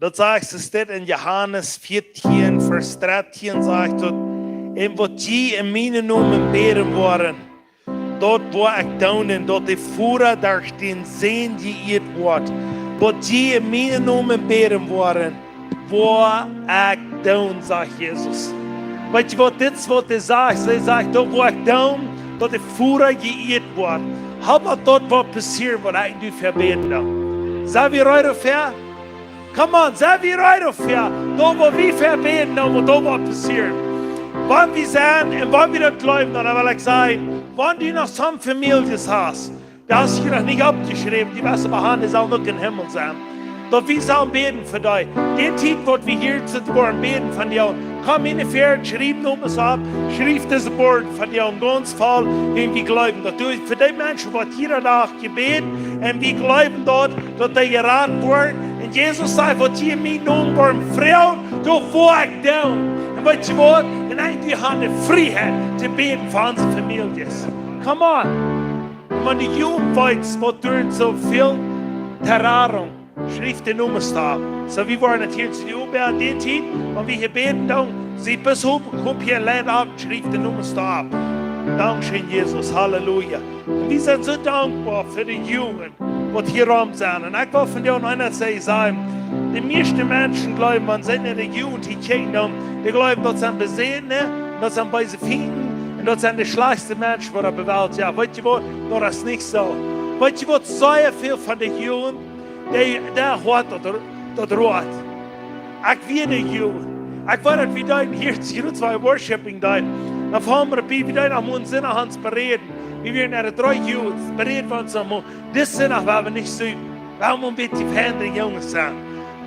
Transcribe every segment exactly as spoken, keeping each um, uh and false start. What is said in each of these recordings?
Daut sajcht, es dit en Johanes vieetieen, Varsch drettieen, sajcht daut: "Un waut jie en mienen Nomen bäden woaren, daut woa ekj doonen, daut de Voda derch dän Sän jeieet woat. Waut jie en mienen Nomen bäden woaren, woa ekj doonen", sajcht Jesus. Weetst du waut, dit es waut hee sajcht? Hee sajcht: "Daut woa ekj doonen, daut de Voda jeieet woat." Hab daut, waut passieren, waut ekj nu fa bäden doo. Sent wie reed doafäa? Come on, sent wie reed doafäa? Daut woa wie fa bäden, daut woa, daut woa passieren. Wan wie sent un wan wie daut jleewen, dan well ekj sajen, wan du noch soone Famieljes hast, daut hast du noch nich oppjeschräwen, dee woascht du behandeln, dee sellen uk em Himmel sennen. Daut wie sellen bäden fa dee. Dee Tiet, waut wie hia sent, woaren bäden fa dee. Komm hia no väaren, schriew Nomes opp, schriew dise Woaren fa dee, un gaunz voll, wan wie jleewen, daut du fa dee Menschen, waut jieda Dach jebät, un wie jleewen daut, daut dee jerat woaren. Un Jesus sajcht: "Waut jie en mienen Nomen woaren froagen, daut woa ekj doonen." Un weetst du waut? Un eent, wie haben de Frieheit to bäden fa onse Famieljes. Come on. Un wan du jung weetst, waut doa soo väl Terror, schriew de Nomes opp. Soo, wie woaren daut hia to doonen, bie dee Tiet, wan wie hia bäden doonen, see bloos opp, komm hia auleen opp, schriew de Nomes opp. Dankscheen, Jesus. Halleluja. Un wie sent soo dankboa fa de Jugend, waut hia rom sent. Un ekj well vondoag noch eent sajen, de mieeschte Menschen jleewen, wan see no de Jugend hia kjikjen, dan, dee jleewen, daut sent Besätne, daut sent beese Fienden, un daut sent de schlajchtste Menschen, waut opp de Welt. Jo, weetst du waut? Daut es nich soo. Weetst du waut? Sea väl von de Jugend, dee, dee haft daut, daut Rot. Ekj wia de Jugend. Ekj wia daut, wie deeden hia en Jerusalem Worshiping deeden. Dan fungen wie, wie deeden aum Sindach ons bereeden. Wie wieren enne dree Jugend, bereeden wie ons aum, disen Sindach woa wie nich sennen. Wie haben een bät veendre Junges sennen.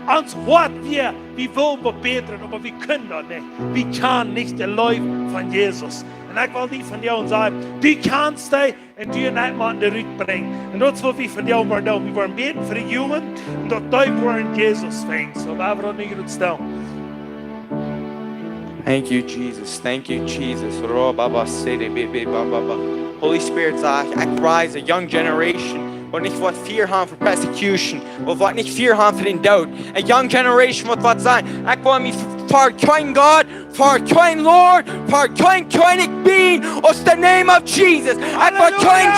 Ons Hoat wia, wie wullen waut bätret, oba wie kunnen daut nich. Wie kjanen nich de Leew von Jesus. Un ekj well die vondoag sajen, du kjanst dee, un du en eent Maun de Rut brinjen. Un daut es waut wie vondoag woaren doonen. Wie woaren bäden fa de Jugend, un daut dee woaren Jesus finjen. Soo, lot ons nu rut stonen. Thank you, Jesus. Thank you, Jesus. Ro ba ba se de be be ba ba ba. Holy Spirit, saj ekj, ekj raise a young generation, waut nich woat Fia haben fa persecution, waut woat nich Fia haben fa dän Doot. A young generation, waut woat sajen: "Ekj well mie ver kjeen Gott, ver kjeen Lord, ver kjeen Kjennich bieejen, aus de name of Jesus. Ekj well kjeen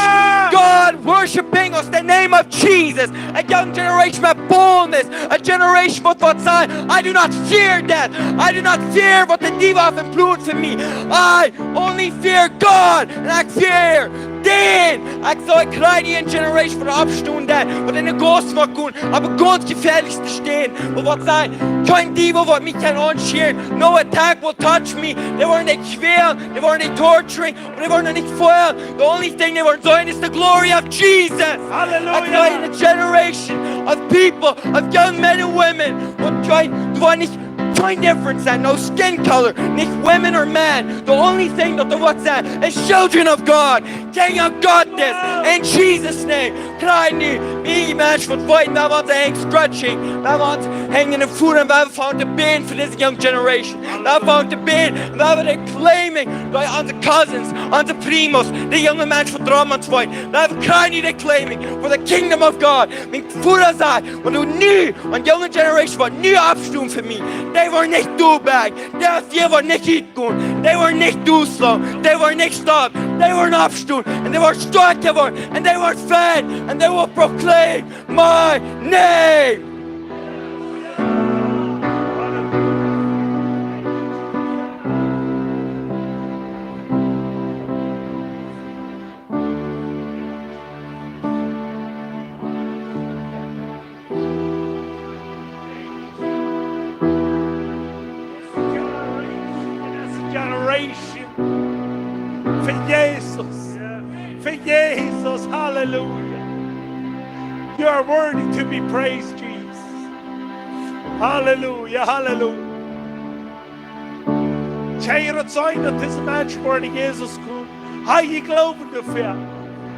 God worshiping, aus de name of Jesus." A young generation with boldness, a generation waut woat sajen: "I do not fear death. I do not fear waut de Diewel haft en Plon fa mie. I only fear God, un ekj fear dän." Ekj saj, ekj kjrie hia eene generation waut oppstonen deit, waut enne Gauss woat gonen, opp de gaunz jefäadlichste Städen, waut woat sajen: "Kjeen Diewel woat mie kjennen aunscheren. No attack will touch me." Dee woaren nich quälen, dee woaren nich torturing, oba dee woaren nich feuern. The only thing dee woaren seenen es the glory of Jesus. Hallelujah. Ekj kjrie a generation of people, of young men and women, waut kjeen, dee woaren nich, kjeen difference sennen, no skin color, nich women or men. The only thing daut doa woat sennen is children of God, kjinja Gottes, in Jesus' name. Kjrie nu, wie Menschen waut weeten, wie woaren ons stretching, wie woaren ons henjen enne Voot, wie woaren bäden fa dise young generation. Wie woaren bäden, wie woaren claiming, bie onse cousins, onse primos, de junge Menschen waut rom ons weeten. Wie kjrie nu de claiming for the kingdom of God. Mien Voda sajcht, wan du nu, wan junge generation waut nu oppstonen fa mie, dee woaren nich doa bleiwen, dee woaren nich utgonen, dee woaren nich doa schlonen, dee woaren nich stoppen, dee woaren oppstonen, un dee woaren stoakja woaren, un dee woaren fight, un dee woaren proclaim my name. Generation. Fa Jesus. Fa Jesus. Hallelujah. You are worthy to be praised, Jesus. Hallelujah, hallelujah. Kjenn jie daut seenen, daut dise Menschen woaren no Jesus komen? Hab jie Gloowen doafäa?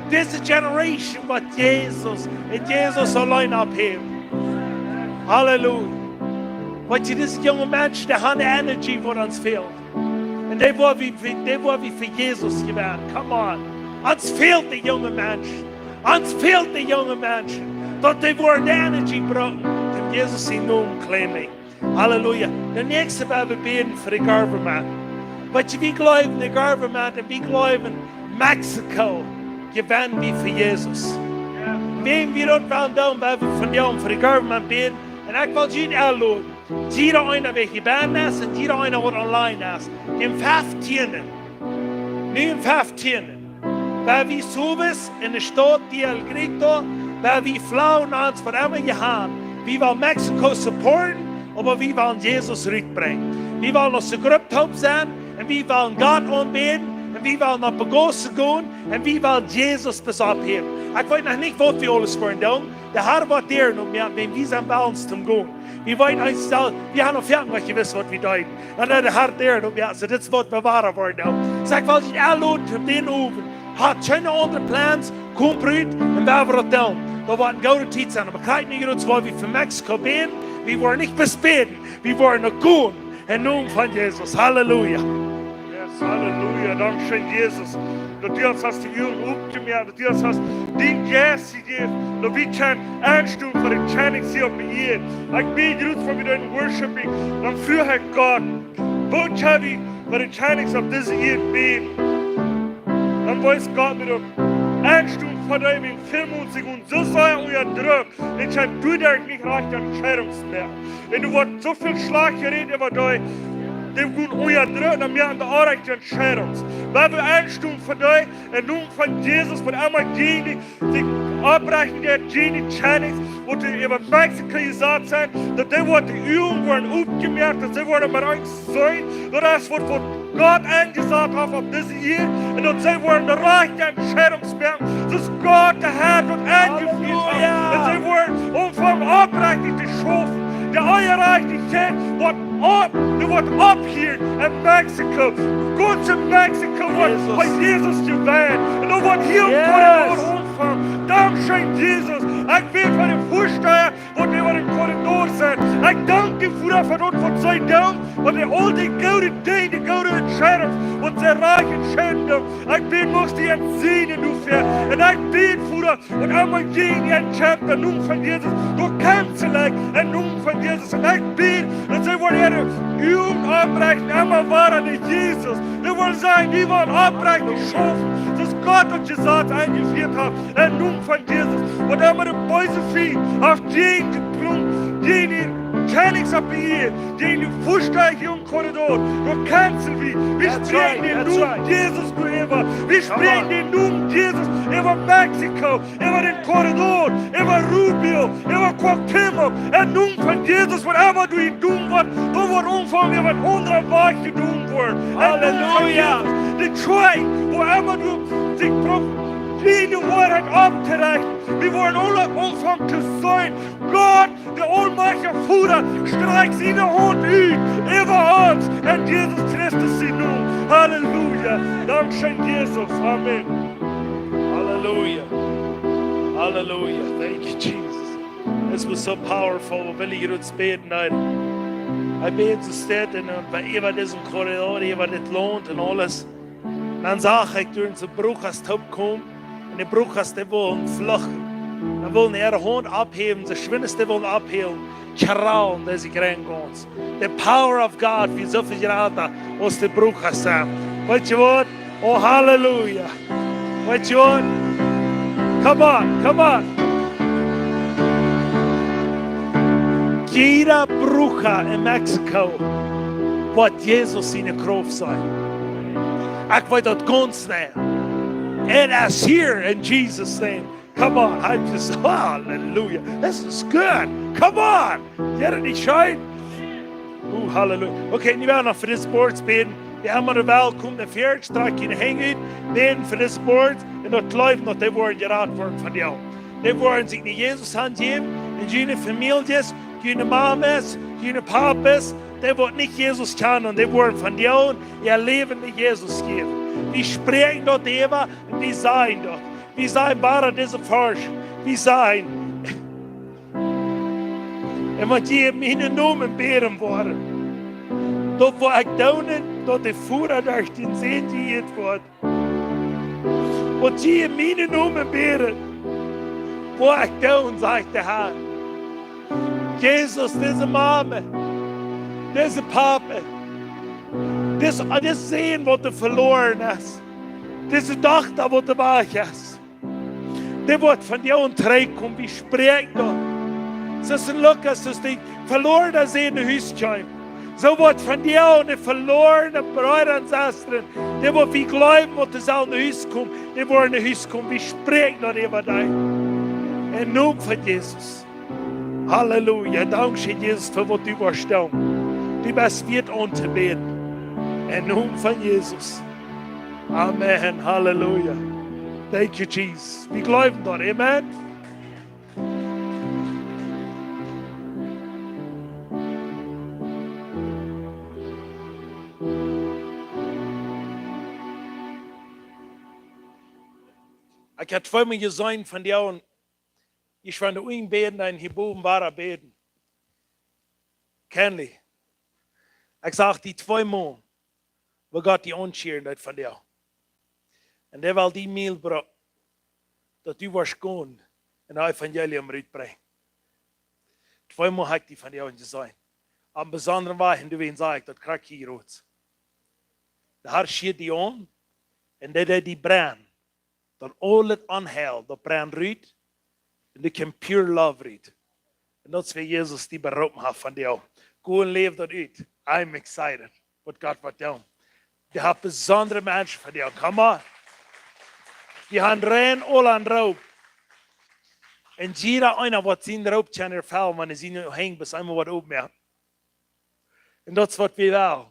Dise generation woat Jesus un Jesus auleen oppheewen. Hallelujah. Weetst du, dise junge Menschen, dee haben de Energie, waut ons fält. Un dee woa wie, dee woa wie fa Jesus jewennen. Come on. Ons fält de junge Menschen. Ons fält de junge Menschen. Daut dee woaren de Energie brinjen. Jesus sien Nomen claim ekj. Halleluja. De näakjste, wua wie bäden fa de government. Waut wie jleewen, de government, un wie jleewen, Mexiko jewennen wie fa Jesus. Wan wie daut wellen doonen, wua wie vondoag fa de government bäden. Un ekj well junt enloden. Jieda eena, waut hia bennen es, un jieda eena, waut online es. Dän feftienden. Nu dän feftienden. Wua wie sowieso enne Staut de El Grito, wua wie flauen ons fa emma jehaben. Wie wellen Mexiko supporten, oba wie wellen Jesus rutbrinjen. Wie wellen aus de Grupp toop sennen, un wie wellen Gott aunbäden, un wie wellen opp de Gauss gonen, un wie wellen Jesus bat oppheewen. Ekj weet noch nich, waut wie aules woaren doonen. De Herr woat Däaren opmoaken, wan wie sent bie ons toom gonen. Wie weeten eejentlich selfst, wie haben noch foaken nich jewist, waut wie deeden. Un dan de Herr Däaren opmoaken, soo dit es, waut wie woaren woaren doonen. Saj ekj, well junt enloden, dän Owent. Habt kjeene aundre Plans, komt rut un wie woaren daut doonen. Daut woat eene goode Tiet sennen. Oba krakjt nu, jrods, wua wie fa Mexiko bäden, wie woaren nich bloos bäden, wie woaren noch gonen. Em Nomen von Jesus. Halleluja. Yes, halleluja. Dankscheen, Jesus. Daut du ons hast de Uagen opjemoakt, daut du ons hast dien Jeist jejäft, daut wie kjennen enstonen fa de Kjennichs hia opp de Ieed. Ekj bäd jrods fa wie doonen worshiping, dan fruach ekj Gott, waut kjenn wie fa de Kjennichs opp dise Ieed bäden? Dan wees Gott mie daut, enstonen fa dee, waut väl Menschen sikj soo sea unjadrekjt, dee kjennen doaderch nich rajchte Entscheidungen moaken. Un doa woat soo väl schlajcht jerät äwa dee, dee woaren unjadrekjt, dan moaken dee onrajchte Entscheidungen. Wie wellen enstonen fa dee, em Nomen von Jesus, waut emma jäajen dee, dee oprechten, dee jäajen dee Kjennichs, waut dee äwa Mexiko jesat sent, daut dee woat de Uagen woaren opjemoakt, daut see woaren met eent sennen, daut es waut, waut Gott enjesat haft opp dise Ieed, un daut see woaren de rajchte Entscheidungen moaken, soo aus Gott de Herr daut enjefieet haft. Halleluja. Un see woaren aunfangen oprechtich to schaufen. De Onjerajchtichkjeit woat opp, dee woat opphieren en Mexiko. Gaunz Mexiko woat Jesus. Bie Jesus jeweent. Un daut woat hia Yes. Korridor aunfangen. Dankscheen, Jesus. Ekj bäd fa de Väasteha, waut äwa dän Korridor sent. Ekj dank die, Voda, fa daut, waut see doonen, waut dee aul dee goode Dinja, dee goode Entscheidungen, waut see rajcht entscheiden doonen. Ekj bäd, mucht du an säajnen doafäa. Un ekj bäd, Voda, waut emma jäajen an kjemt, em Nomen von Jesus, daut cancel ekj, em Nomen von Jesus. Un ekj bäd, daut see woaren äare Uagen oprechten, emma wada no Jesus. Dee woaren sajen, dee woaren oprechtich schaufen, soo aus Gott daut jesat enjefieet haft, em Nomen von Jesus. Waut emma de beese Fient haft jäajen jeplont, jäajen de Kjennichs opp de Ieed, jäajen de Väasteha hia em Korridor, daut cancel wie. Wie That's right, spräakjen dän that's Nomen right. Jesus doaräwa. Wie Come on. Spräakjen dän Nomen Jesus äwa Mexiko, äwa dän Korridor, äwa Rubio, äwa Cuauhtémoc, em Nomen von Jesus, waut emma du jedonen woascht, daut woat aunfangen, waut aundre Wajch jedonen woaren. Em Nomen von Halleluja. Jesus, de Church, wua emma du sikj prob-, jäajen de Woarheit opptorechten, wie woaren aule aunfangen to seenen. Gott, de aulmajchtje Voda, strakjt siene Haunt ut äwa ons en Jesus Christus sienen Nomen. Halleluja. Dankscheen, Jesus. Amen. Halleluja. Halleluja. Thank you, Jesus. This was so powerful. Well, you don't spare it, nein. Ekj bäd soo stell un, äh, äwa disen Korridor, äwa dit Launt un aules. Dan sach ekj, doa sent Brujas toopjekomen, un de Brujas, dee wullen fluchten. Dee wullen äare Haunt opphäwen, soo schwind aus dee wullen opphäwen, kjrallen dee sikj gaunz. The power of God, wia soo väl jrata aus de Brujas sent. Weetst du waut? Oh, halleluja. Weetst du waut? Come on, come on. Jieda Bruja en Mexiko woat Jesus siene Krauft seenen. Ekj weet daut gaunz nau. It is here in Jesus' name. Come on, I just, hallelujah. This is good. Come on. Jeft et nich scheen? Oh, halleluja. Okay, nu woa wie noch fa dise Boards bäden. Dee emma doa wellen komen, de Väasteha, strakjt june Henj ut, bäden fa dise Boards, un daut jleewen, daut dee woaren jerat woaren vondoag. Dee woaren sikj no Jesus hanjäwen, un june Famieljes, june Mames, june Papes, dee woaren nich Jesus kjanen, un dee woaren vondoag äa Läwen no Jesus jäwen. Wie spräakjen daut äwa, un wie sajen daut. Wie sajen, wada dise Varsch. Wie sajen, un wan jie en mienen Nomen bäden woaren, dan woa ekj doonen, daut de Voda derch dän Sän jehieet woat. Wan jie en mienen Nomen bäden, woa ekj doonen, sajcht de Herr. Jesus, dise Mame, dise Papa, dis, dis Sän, waut doa veloaren es, dise Dochta, waut doa wajch es, dee woat vondoag trigj komen, wie spräakjen daut. Soo aus en Lukas, aus de velorne Sän no Hus kjeem, soo woat vondoag de velorne Breeda un Sestren, dee waut wie jleewen, waut dee sellen no Hus komen, dee woaren no Hus komen, wie spräakjen daut äwa dee. Em Nomen von Jesus. Halleluja. Dankscheen, Jesus, fa waut du woascht doonen. Du best wieet auntobäden. Em Nomen von Jesus. Amen. Halleluja. Thank you, Jesus. Wie jleewen daut. Amen. Ekj hab tweemol jeseenen von die, un ekj wia doa unjen bäden un hia bowen wia bäden. Kenley. Ekj sach die tweemol, woo Gott die aunschieren deed von die. Un dee well die Mul brucken, daut du woascht gonen un daut Evangelium rutbrinjen. Tweemol hab ekj die von die jeseenen. Opp eenen besondren Wajch, un doawäajen saj ekj daut krakjt hia rut. De Har schieed die aun, un dee deed die brennen. Daut aule Onheil, daut brennd rut, un doa kjeem pure love rut. Un daut es, woo Jesus die beroopen haft von die. Go un läw daut ut. I'm excited, waut Gott woat doonen. Dee haft besondre Menschen von die. Come on. Wie haben rein aule een Roop. Un jieda eena woat sienen Roop kjennen erfellen, wan hee siene Henj bloos eemol woat opmoaken. Un daut es, waut wie wellen.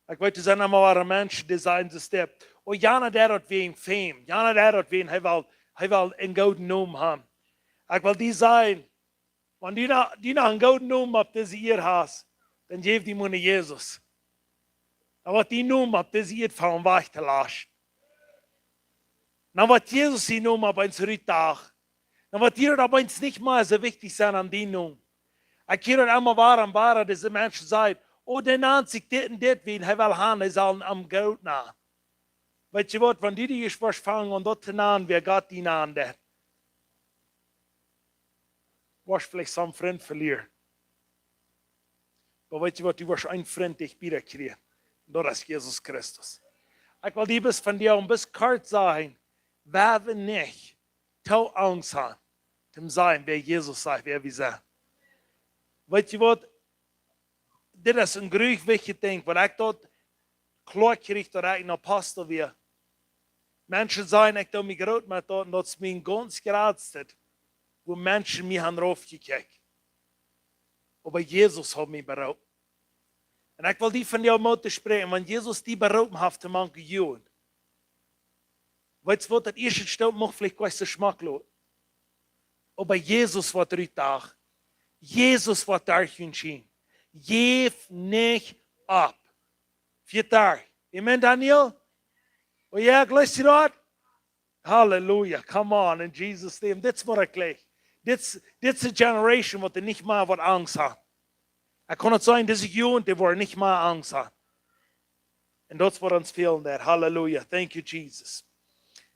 Ekj weet, doa sent emma wada Menschen, dee sajen, see stiept: "Oh, jana deit daut wäajen Fame. Jana deit daut wäajen, hee well, hee well eenen gooden Nomen haben." Ekj well die sajen, wan du noch, du noch eenen gooden Nomen opp dise Ieed hast, dan jäw dee mau no Jesus. Dan woat dien Nomen opp dise Ieed faulen wajch to laschen. Dan woat Jesus sien Nomen opp eemol rutdauwen. Dan woat die daut opp eemol nich mea soo wichtich sennen aus dien Nomen. Ekj hia daut emma wada un wada, dise Menschen sajen: "Oh, dee nant sikj dit un dit, wäajen hee well haben, hee saul am goot nanen." Weetst du waut, wan du die ieescht woascht aunfangen daut to nanen, woo Gott die nanen deit, woascht veleicht soone Frind velieren. Oba weetst du waut, du woascht eenen Frint dicht bie die kjrieen. Un daut es Jesus Christus. Ekj well die bloos von die un bloos kort sajen, wie woaren nich too Angst haben, om to sennen, wäa Jesus sajcht, wäa wie sent. Weetst du waut, dit es een gruelich wichtjet Dinkj, wan ekj daut kloa kjrieech, daut ekj een Apostel wia. Menschen sajen, ekj doo mie groot met daut, un daut es mien gaunz jratstet, woo Menschen mie haben raufjekjikjt. Oba Jesus haft mie beroopen. Un ekj well die von die Moot toospräakjen, wan Jesus die beroopen haft, to mank Juden. Weetst du waut, daut ieeschte Stoot mucht veleicht goanich soo schmock loten. Oba Jesus woat rutdauwen. Jesus woat doa erschien. Jäw nich opp. Wieet doa. Amen, Daniel? Oh ja, jleefst du daut? Halleluja. Come on, in Jesus' name. Dit es waut ekj jleew. Dit es, dit es de generation, waut doa nich mea woat Angst haben. Ekj kaun daut sajen, dise Jugend, dee woaren nich mea Angst haben. Un daut es waut ons fält doa. Halleluja. Thank you, Jesus.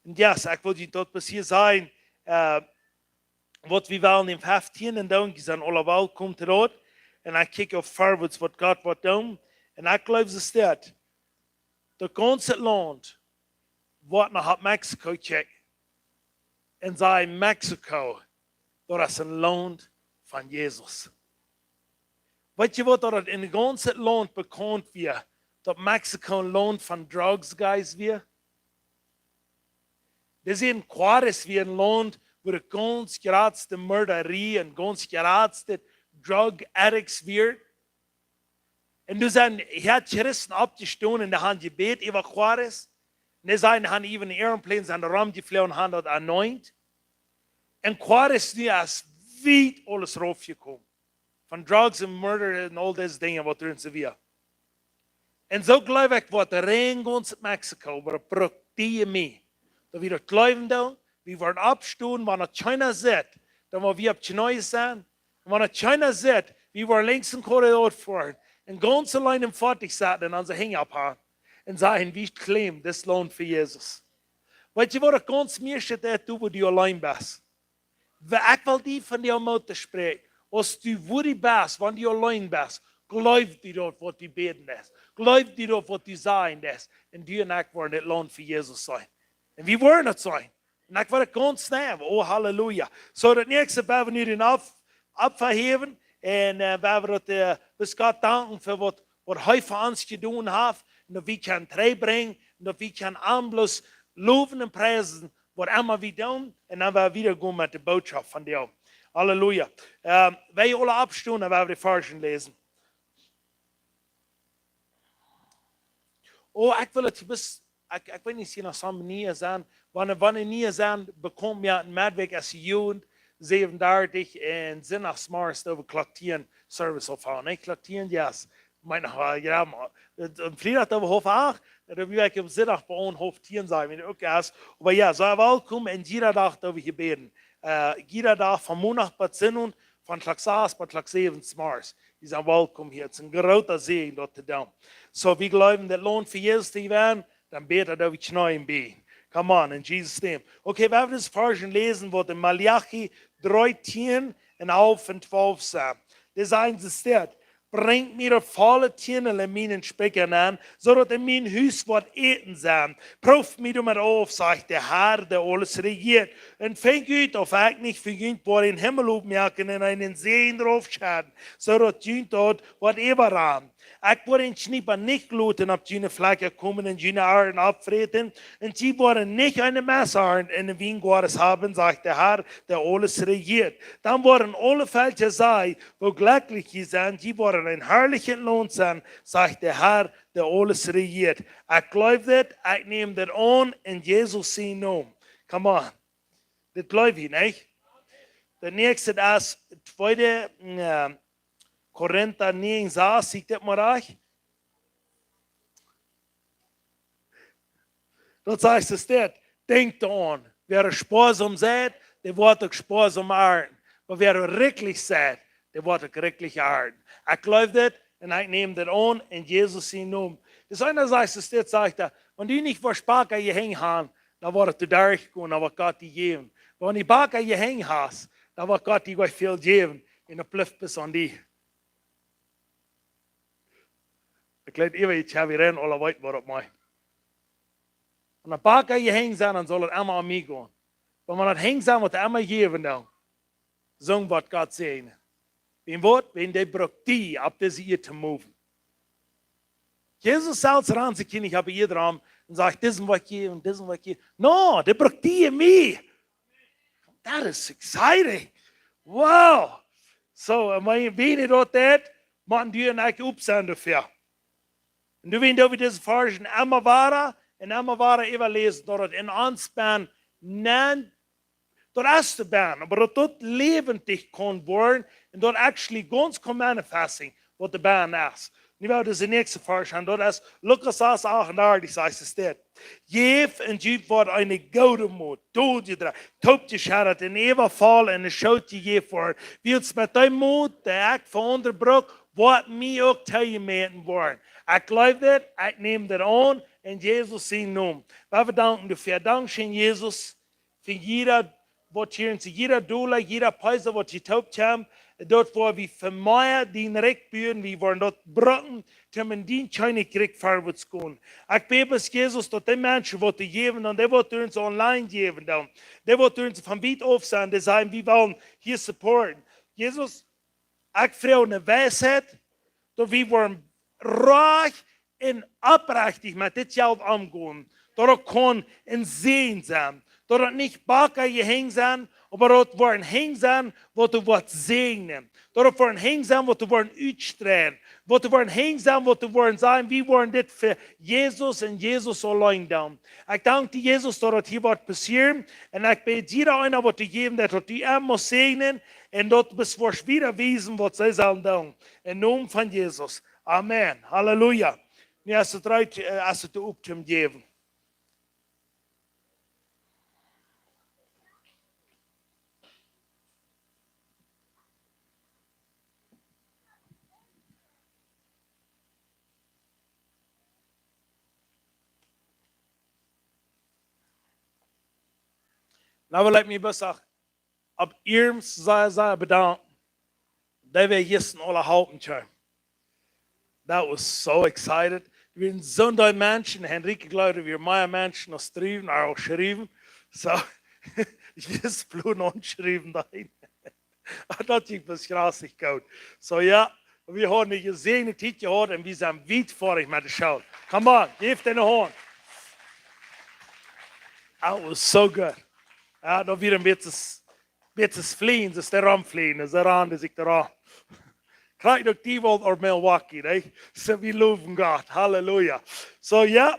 Un yes, ekj well die daut bloos hia sajen, eh, waut wie wellen en feftieen doonen, jie sent aule welkom to daut. Un ekj kjikj opp forwards, waut Gott woat doonen. Un ekj jleew, soo steit, daut gaunze Launt woat no Mexiko kjikjen un sajen: "Mexiko, daut es een Launt von Jesus." Weetst du waut, daut en daut gaunze Launt bekaunt wia, daut Mexiko een Launt von drugs, guys, wia? Dee säden, Juárez wia een Launt, wua de gaunz jratste Mördarie un gaunz jratste drug addicts wieren. Un doa sent, hee haud Christen oppjestonen un dee haben jebät äwa Juárez. Un dee säden, dee haben äwen een Aeroplane, sent romjeflogen, haben daut anointed. Un Juárez nu es wiet aules raufjekomen. Von drugs un murder un aul dise Dinja, waut doa en soo wia. Un soo jleew ekj, woat rein gaunz Mexiko, woat brukt die un mie, daut wie daut jleewen doonen, wie woaren oppstonen, wan daut kjeena sitt, dan woa wie opp Kjnees sennen. Un wan daut kjeena sitt, wie woaren lenjd een Korridor foaren, un gaunz auleen em Foatich sitten un onse Henj opphoolen, un sajen: "Wie claimen dit Launt fa Jesus." Weetst du waut, daut gaunz mieeschte deit, du, wua du auleen best. Wa-, ekj well die von die Moot toospräakjen. Aus du wua du best, wan du auleen best, jleew die daut, waut du bäden deist. Jleew die daut, waut du sajen deist. Un du un ekj woaren dit Launt fa Jesus sennen. Un wie woaren daut sennen. Un ekj woa daut gaunz nämen. Oh, Halleluja. Soo, daut näakjste woa wie nu dän Opf-, Opfa häwen. Un, äh, woa wie daut, äh, bie Gott danken fa waut, waut hee fa ons jedonen haft. Un daut wie kjennen trigjbrinjen. Un daut wie kjennen am bloos lowen un priesen, waut emma wie doonen. Un dan woa wie wieda gonen met de Botschaft vondoag. Halleluja. Ähm, wie aula oppstonen, dan woa wie de Varzen läsen. Oh, ekj well daut du best, ekj, ekj weet nich, aus hia noch sommje Niee sent. Wan, wan Niee sent, bekomm wie aun Meddwäakj aus Jugend, säwen dartich, un Sindach zemorjes äwa Klock tieen Service aunfangen. Nich Klock tieen, yes. Mien, ah, jo, mau, äh, aum Friedach äwa haulf acht, un dan woa ekj aum Sindach bie ons haulf tieen sennen, wan uk es. Oba jo, sie welkom un jieda Dach doa woat jebät. Äh, jieda Dach von Mondach bat Sindach, von Klock sas bat Klock säwen zemorjes. Jie sent welkom hia. Daut es een groota Säajen, daut to doonen. Soo, wie jleewen, daut Launt fa Jesus to woaren, dan bäd wie, daut wie kjneeen bie. Come on, in Jesus' name. Okay, wie woaren dise Varzen läsen, waut en Maleachi dree tieen un alf un twalf sajcht. Doa sajcht et soo: Brinjt mie daut volle Tiendel en mienen Spikja aun, soo daut en mien Hus woat Äten sennen. Prooft mie doamet auf, sajcht de Herr, dee aules rejieet, un finjt ut, auf ekj nich fa junt woa dän Himmel opmoaken un eenen Säajen doaropp schedden, soo daut junt daut woat äwarannen. Ekj woa dän Kjniepa nich loten opp june Flakja komen un june Arnt oppfräten, un jie woaren nich eene Messarnt en de Wiengoades haben, sajcht de Herr, dee aules rejieet. Dan woaren aule Velkja sajen: Woo jlekjlich jie sent, jie woaren een harlichet Launt sennen, sajcht de Herr, dee aules rejieet. Ekj jleew dit, ekj näm dit aun en Jesus sienen Nomen. Come on. Dit jleew wie, nich? Daut näakjste es tweede, äh, Korinta näajen sas, sie ekj dit mau rajcht? Daut sajcht et dit: Denkjt doaraun, wäa spoasom seit, dee woat uk spoasom arnten. Oba wäa rikjlich seit, dee woat uk rikjlich arnten. Ekj jleew dit un ekj näm dit aun en Jesus sienen Nomen. Daut es eena, sajcht et dit, sajcht hee, wan du nich woascht Backa en de Henj han, dan woat et derchgonen, dan woat Gott die jäwen. Oba wan du Backa en de Henj hast, dan woat Gott die goot väl jäwen. Un daut blift bat aun die. Ekj weet, wie kjennen hia aula weeten, waut daut meent. Wan Backa en de Henj sent, dan saul et emma aun mie gonen. Oba wan daut Henj sent, waut emma jäwen doonen, soo woat Gott säajnen. Wäajen waut? Wäajen dee brukt die opp dise Ieed to moven. Jesus selfst rant sikj nich opp de Ieed rom un sajcht: Disen woa ekj jäwen, disen woa ekj jäwen. No, dee brukt die un mie. That is exciting. Wow. Soo, un wan, wan wie daut doonen, motten wie ons uk oppstalen doafäa. Un doawäajen doo wie dise Varzen emma wada un emma wada äwaläsen, daut et en ons bennen, daut es de bennen, oba daut daut läwendich kaun woaren un daut actually gaunz kaun manifesting, waut de bennen es. Nu woa wie dise näakjste Varzen han, daut es Lukas sas achtundartich, sajcht et dit: Jäft un junt woat eene goode Mot toojedroagen, toopjescheddat un äwavoll en de Schoot jejäft woaren. Wiels met dee Mot, dee ekj fa aundre bruk, woat mie uk toojemäten woaren. Ekj jleew dit, ekj näm dit aun en Jesus sienen Nomen. Woa wie danken doafäa. Dankscheen, Jesus, fa jieda, waut hia en jieda Dola, jieda Peso, waut hia toop kjemt, daut woa wie fa mea dien Rikj buen, wie woaren daut brucken, toom en dien Kjennichrikj verwoats gonen. Ekj bäd, Jesus, daut dee Menschen, waut doa jäwen, un dee, waut ons online jäwen, dan, dee, waut ons von wiet auf sent, dee sajen: Wie wellen hia supporten. Jesus, ekj froag ne Weisheit, daut wie woaren rajcht un oprechtich met dit Jelt omgonen, daut et kaun een Säajen sennen, daut et nich Backa en de Henj sent, oba daut et woaren Henj sennen, waut et woat säajnen, daut et woaren Henj sennen, waut et woaren utstreien, waut et woaren Henj sennen, waut et woaren sajen: Wie woaren dit fa Jesus un Jesus auleen doonen. Ekj dank die, Jesus, daut et hia woat passieren, un ekj bäd jieda eena, waut doa jäwen, daut du am motst säajnen, un daut du woascht wieda wiesen, waut see sellen doonen. Em Nomen von Jesus. Amen. Halleluja. Nu es et rajcht, äh, es et opp toom jäwen. Nu well ekj mie bloos opp iernst sea, sea bedanken. Dee wia jistren aule Halpen kjeem. That was so excited. Wie wieren soon Deel Menschen, Henrike jleewd, wie wieren mea Menschen aus Druwen, ea aus Schruwen. So, jistren bloos aun Schruwen doa. Daut jinkj bloos jrasich goot. So jo, wie haben eene jesäajende Tiet jehaut un wie sent wiet foadich met de School. Come on, jäft an de Haunt. That was so good. Jo, daut wia een bät, bät flieen, daut es de Rum flieen, daut es de Rum, daut es de Rum. Krakjt uk dee Welt opp Milwaukee, nä? So, wie lowen Gott. Halleluja. So jo,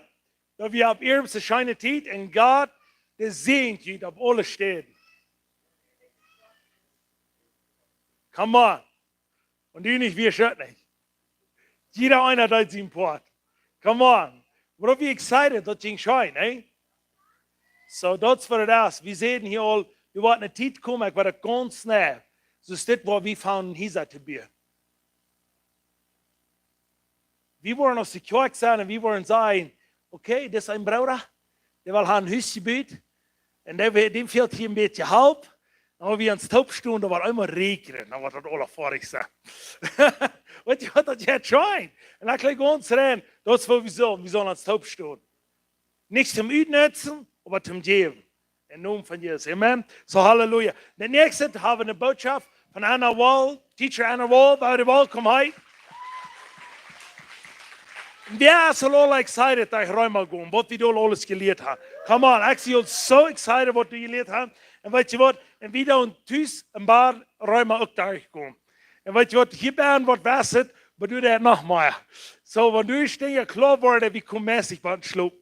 daut wia opp ieescht eene scheene Tiet un Gott, dee säajent junt opp aule Städen. Come on. Un du nich, wie schut nich. Jieda eena deed sien Poat. Come on. Bro, wie excited, daut jinkj scheen, eh? So, daut es waut daut es. Wie säden hia aul, doa woat eene Tiet komen, ekj woa daut gaunz nä. Soo es dit waut wie von hia to buen. Wie woaren aus de Kjoakj sennen un wie woaren sajen, okay, dit es een Brooda, dee well haben een Hus jebut. Un dee, dee fält hia een bät Help. Dan woa wie ons toop stonen, dan woat eemol räakjnen, dan woat daut aule foadich sennen. Weetst du waut, daut jeit scheen. Un dan kjikj gaunz rein, daut es waut wie sellen, wie sellen ons toop stonen. Nich toom utnutzen, oba toom jäwen. Em Nomen von Jesus. Amen. So, Halleluja. De näakjste haben wie eene Botschaft von Anna Wall, Teacher Anna Wall, woa wie welkom heeten. Wäa es aul excited, daut ekj Reema go, waut wie doa aules jelieet haben? Come on, actually, I'm so excited, waut wie jelieet haben. Un weetst du waut? Un wie doonen tus een poa Reema uk derchgonen. Un weetst du waut? Hia bie waut west, oba du deist noch mea. So, wan du Dinja kloa woaren, wie komen meist bie schlop.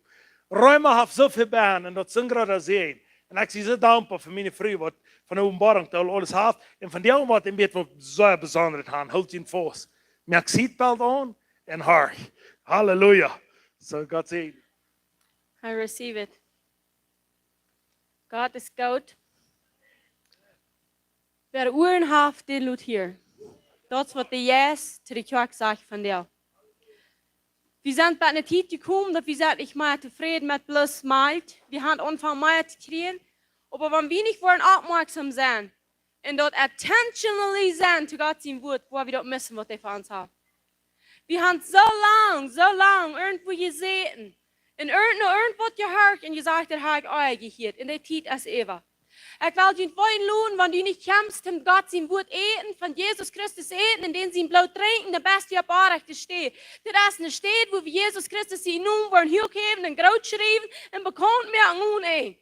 Reema haft soo väl bie un daut es een groota Säajen. Un ekj sie soo dankboa fa miene Fru, waut von de Openboarunk doa aules haft. Un von dee waut een bät waut sea besondret haben, hoolt junt faust. Moakt Seatbelt aun un horcht. Halleluja. So, Gott säajen. I receive it. Gott es goot. Wäa Uaren haft, dee lot hieren. Daut es waut de Jeist to de Kjoakj sajcht vondoag. Wie sent bie eene Tiet jekomen, daut wie sent nich mea tofräd met bloos Malkj. Wie haben aunjefongen mea to kjrieen. Oba wan wie nich woaren oppmoaksom sennen un daut intentionally sennen to Gott sien Wuat, woa wie daut missen, waut hee fa ons haft. Wie haben soo lang, soo lang irjentwua jesäten un irjent, no irjentwaut jehorcht un jesajcht, daut hab ekj ea jehieet. Un de Tiet es äwa. Ekj well junt weeten loten, wan du nich kjemst, om Gott sien Wuat äten, von Jesus Christus äten un dän sien Bloot drinkjen, dan best du opp de rajchte Städ. Dit es eene Städ, wua wie Jesus Christus sienen Nomen woaren huach häwen un groot schriewen un bekaunt moaken onen Enj.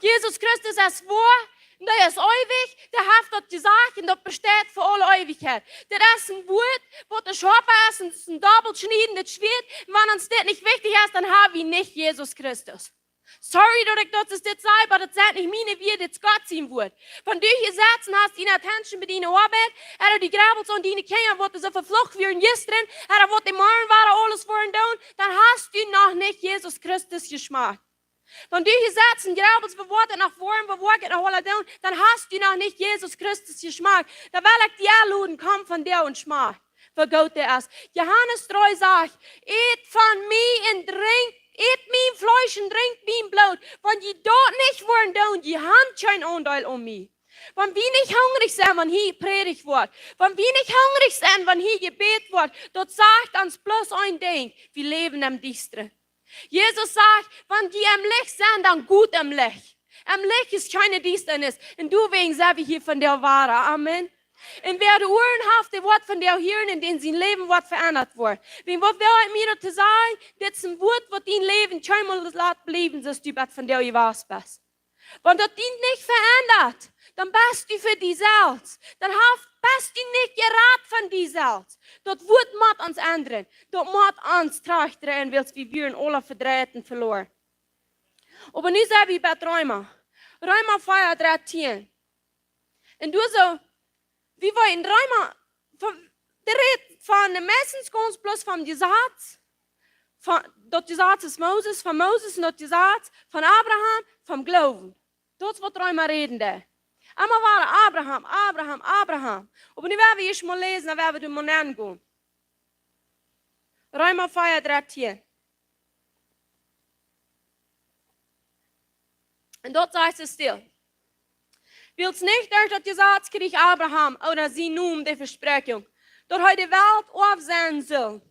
Jesus Christus es woa, un dee es eewich, dee haft daut jesajcht un daut besteit fa aule Eewichkjeit. Dit es een Wuat, waut de Schoap es, un daut es een dobbelschniedendet Schwieet. Un wan ons dit nich wichtich es, dan haben wie nich Jesus Christus. Sorry daut ekj daut soo dit saj, oba daut sent nich miene Wieed, dit es Gott sien Wuat. Wan du hia setst un hast diene attention bie diene Oabeit, ooda du jrebbelst aun diene Kjinja, waut soo veflucht wieren jistren, ooda waut dee morjen woaren aules woaren doonen, dan hast du noch nich Jesus Christus jeschmakt. Wan du hia setst un jrebbelst, woo woat et noch woaren, woo woa ekj et noch aules doonen, dan hast du noch nich Jesus Christus jeschmakt. Dan well ekj die enloden, komm vondoag un schmakj, woo goot hee es. Johanes dree sajcht: Ät von mie un drinkjt, ät mien Fleesch un drinkjt mien Bloot. Wan jie daut nich woaren doonen, jie haben kjeen Aundeel aun mie. Wan wie nich hungrich sent, wan hia jeprädicht woat, wan wie nich hungrich sent, wan hia jebät woat, daut sajcht ons bloos een Dinkj: Wie läwen em Diestren. Jesus sajcht: Wan jie em Licht sent, dan got em Licht. Em Licht es kjeene Diestanis. Un doawäajen sent wie hia vondoag wada. Amen. Un wäa Uaren haft, dee woat vondoag hieren un dän sien Läwen woat veendat woaren. Wäajen waut well ekj mie daut to sajen? Dit es een Wuat, waut dien Läwen kjeenmol lat bliewen, soo aus du bat vondoag jewast best. Wan daut die nich veendat, dan best du fa die selfst. Dan hast, best du nich jerat von die selfst. Daut Wuat mott ons endren. Daut mott ons trajchtdreien, wiels wie wieren aule vedreit un veloaren. Oba nu sent wie bie Reema. Reema vea, dartieen. Un doa soo, wie woaren Reema, von, dee rät von de Menschen, gaunz bloos von Jesaz, von, daut Jesaz es Moses, von Moses un daut Jesaz, von Abraham, vom Gloowen. Daut es waut Reema räden deit. Emma wada Abraham, Abraham, Abraham. Oba nu woa wie ieescht mol läsen, dan woa wie doa mol nengonen. Reema vea, dartieen. Un daut sajcht soo stell. Wiels nich derch daut Jesaz kjrieech Abraham ooda sien Nomen de Vespräakjunk, daut hee de Welt Oaw sennen sull.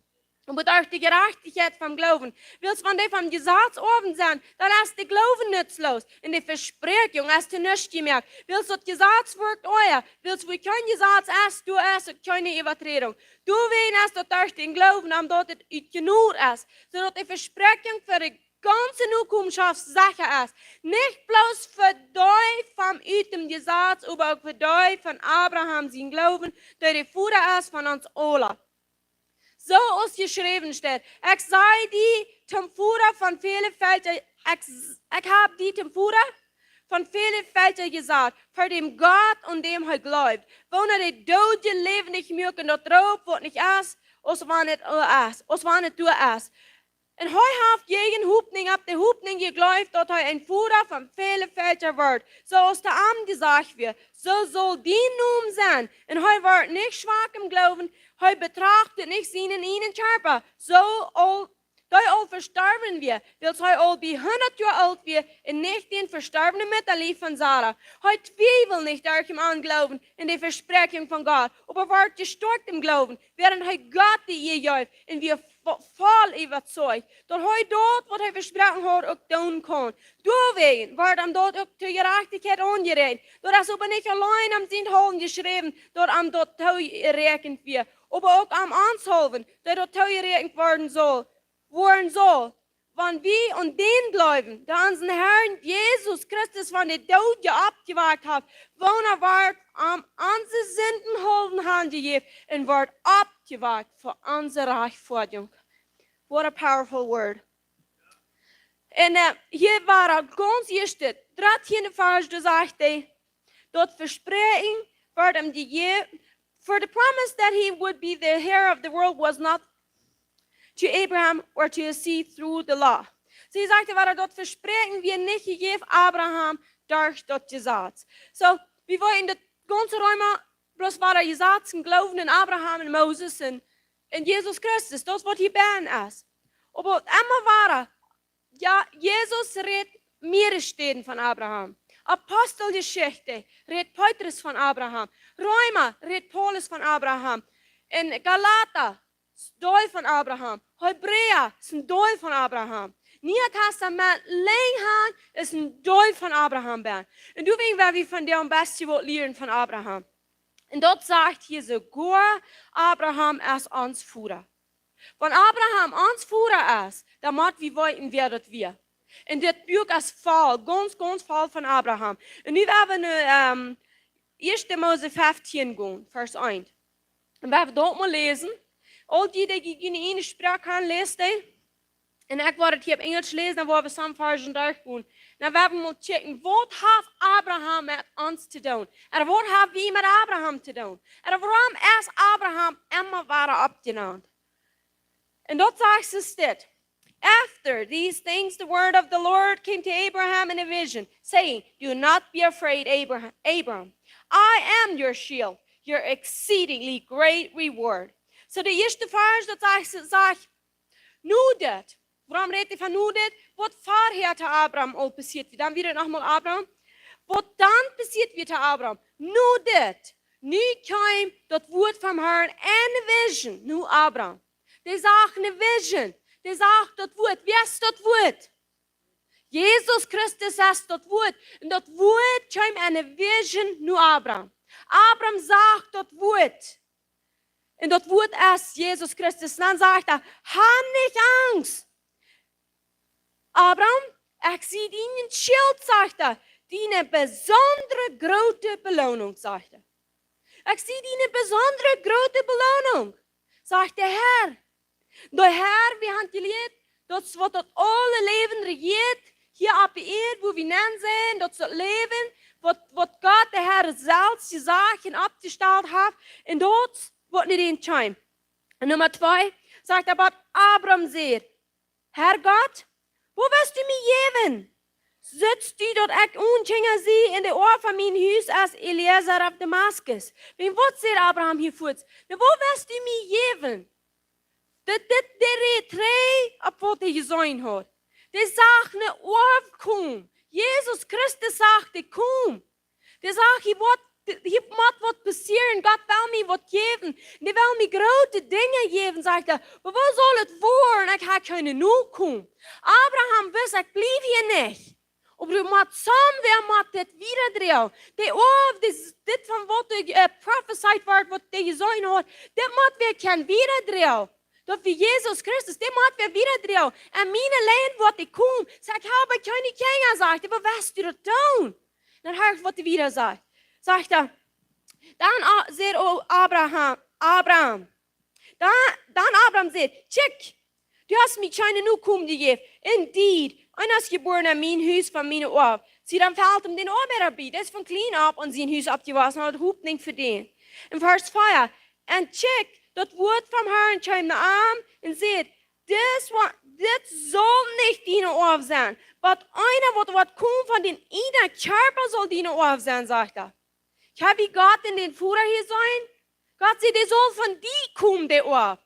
Oba derch de Jerajchtichkjeit vom Gloowen. Wiels wan dee vom Jesaz Oawen sent, dan es de Gloowen nutzloos. Un de Vespräakjunk es to nuscht jemoakt. Wiels daut Jesaz woat oaja. Wiels wua kjeen Jesaz es, doa es uk kjeene Äwaträdunk. Doawäajen es daut derch dän Gloowen, om daut et ut Jnod es, soo daut de Vespräakjunk fa de gaunze Nokomenschoft secha es. Nich bloos fa dee vom ut däm Jesaz, oba uk fa dee von Abraham sien Gloowen, dee de Voda es von ons aula. Soo aus jeschräwen steit: Ekj sie die toom Voda von väle Velkja, ekj, ekj hab die toom Voda von väle Velkja jesajcht, ver däm Gott, aun däm hee jleeft, woona de Doodje läwendich moaken, daut Roof, waut nich es, aus wan et es, aus wan et doa es. Un hee haft jäajen Hopninj opp de Hopninj jejleeft, daut hee een Voda von väle Velkja woat, soo aus to am jesajcht wia: Soo saul dien Nomen sennen. Un hee woat nich schwak em Gloowen, hee betracht nich sienen eenen Kjarpa, soo aul, dee aul vestorwen wia, wiels hee aul bie hundat Joa oolt wia, un nich dän vestorwenen Muttalief von Sara. Hee twiewelt nich derch däm Gloowen aun de Vespräakjunk von Gott, oba woat jestoakjt em Gloowen, wäarent hee Gott de Ea jeef, un wia vo-, voll äwazeicht, daut hee daut, waut hee vesproaken haud, uk doonen kunn. Doawäajen woat am daut uk to Jerajchtichkjeit aunjeräakjent. Daut es oba nich auleen om sienen haulwen jeschräwen, daut am daut tojeräakjent wia, oba uk om ons haulwen, daut daut tojeräakjent woaren saul, woaren saul, wan wie aun dän jleewen, dee onsen Herrn Jesus Christus von de Doodje oppjewakjt haft, woona woat om onse Sinden haulwen hanjejäft un woat oppjewakjt fa onse Rajchtfoadjunk. What a powerful word. Un, äh, hia wia et gaunz ieescht, dartieende Varsch, doa sajcht hee, daut Vespräakjen woat am jejäft, for the promise that he would be the heir of the world was not to Abraham or to his seed through the law. See, sajcht hee, wia daut Vespräakjen wia nich jejäft Abraham derch daut Jesaz. Soo, wie woaren daut gaunze Reema, bloos wia daut Jesaz un Gloowen aun Abraham un Moses un, un Jesus Christus, daut es waut hia bie es. Oba emma wada, jo, Jesus rät mearere Städen von Abraham. Aposteljeschicht rät Petrus von Abraham. Reema rät Paulus von Abraham. Un Galata es een Deel von Abraham. Hebräa es een Deel von Abraham. Niee Tastament, lang han, es een Deel von Abraham bie. Un doawäajen woa wie vondoag een bät waut lieren von Abraham. Un daut sajcht hia soogoa, Abraham es ons Voda. Wan Abraham ons Voda es, dan mott wie weeten, wäa daut wia. Un dit Buak es voll, gaunz, gaunz voll von Abraham. Un nu woa wie no, ähm, ieeschte Mose feftieen gonen, Varsch eent. Un woa wie daut mol läsen. Aul dee, dee june ieejne Sproak kjennen, läst dee. Un ekj woa et hia opp Enjlisch läsen, dan woa wie some Varschen derchgonen. Dan woa wie mol checken, waut haft Abraham met ons to doonen? Ooda waut hab wie met Abraham to doonen? Ooda wuarom es Abraham emma wada oppjenant? Un daut sajcht soo dit. After these things, the word of the Lord came to Abraham in a vision, saying, "Do not be afraid, Abraham, Abram. I am your shield, your exceedingly great reward." Soo, de ieeschte Varsch, daut sajcht, sajcht, nu dit. Wuarom rät hee von nu dit? Waut verhäa to Abraham aul passieet wia. Dan wia et noch mol Abraham. Waut dan passieet wia to Abraham? Nu dit. Nu kjeem daut Wuat vom Herrn en a vision no Abraham. Dee sach ne vision. Dee sach daut Wuat. Wäa es daut Wuat? Jesus Christus es daut Wuat. Un daut Wuat kjeem en a vision no Abraham. Abraham sach daut Wuat. Un daut Wuat es Jesus Christus. Dan sajcht hee: "Hab nich Angst, Abraham, ekj sie dien Schild", sajcht hee. "Diene besondre groote Beloonunk", sajcht hee. "Ekj sie diene besondre groote Beloonunk", sajcht de Herr. De Herr, wie haben jelieet, daut es waut daut aule Läwen rejieet, hia opp de Ieed, wua wie nu sent, daut es daut Läwen, waut, waut Gott, de Herr selfst jesajcht un oppjestalt haft, un daut es waut nu dän kjeem. Un Numma twee, sajcht hee: "Oba Abraham säd: Herr Gott, waut woascht du mie jäwen? Sitst du, daut ekj onen Kjinja sie, un de Oa von mien Hus es Eliezer aus Damaskus?" Wan waut säd Abraham hia fuaz? "Na, waut woascht du mie jäwen?" Dit, dit, dee rät trigj opp waut hee jeseenen haud. Dee sach ne Oa komen. Jesus Christus sach dee komen. Dee sajcht: "Hia woat, hia mott waut passieren. Gott well mie waut jäwen. Dee well mie groote Dinja jäwen", sajcht hee. "Oba woo saul et woaren? Ekj hab kjeene Nokomen." Abraham wist: "Ekj bliew hia nich." Oba doa mott somewhere mott dit wiedadroagen. De Oaw, dit, dit von waut de, äh, prophesied wort, waut dee jeseenen haud, dit mott wäa kjennen wiedadroagen. Daut wia Jesus Christus, dee mott wäa wiedadroagen. "En miene Lien woat dee komen." Sajcht hee: "Ekj hab kjeene Kjinja", sajcht hee, "oba woo woascht du daut doonen?" Dan horcht, waut hee wieda sajcht. Sajcht hee: Dan, a-, säd o-, Abraham, Abraham. Dan, dan Abraham säd: "Kjikj, du hast mie kjeene Nokomen jejäft. Indeed, eena es jebuaren en mien Hus von miene Oaw." See, dan felt am dän Oabeida bie. Dee es von kjlien opp en sien Hus oppjewossen, haud Hopninj fa dän. En Varsch vea: "En kjikj, daut Wuat vom Harn kjeem no am un säd: Dit wa-, dit saul nich diene Oaw sennen. Oba eena waut, waut woat komen von dien ieejnen Kjarpa saul diene Oaw sennen", sajcht hee. Kjenn wie Gott en dän Voda hia seenen? Gott sajcht: "Dee saul von die komen, de Oaw."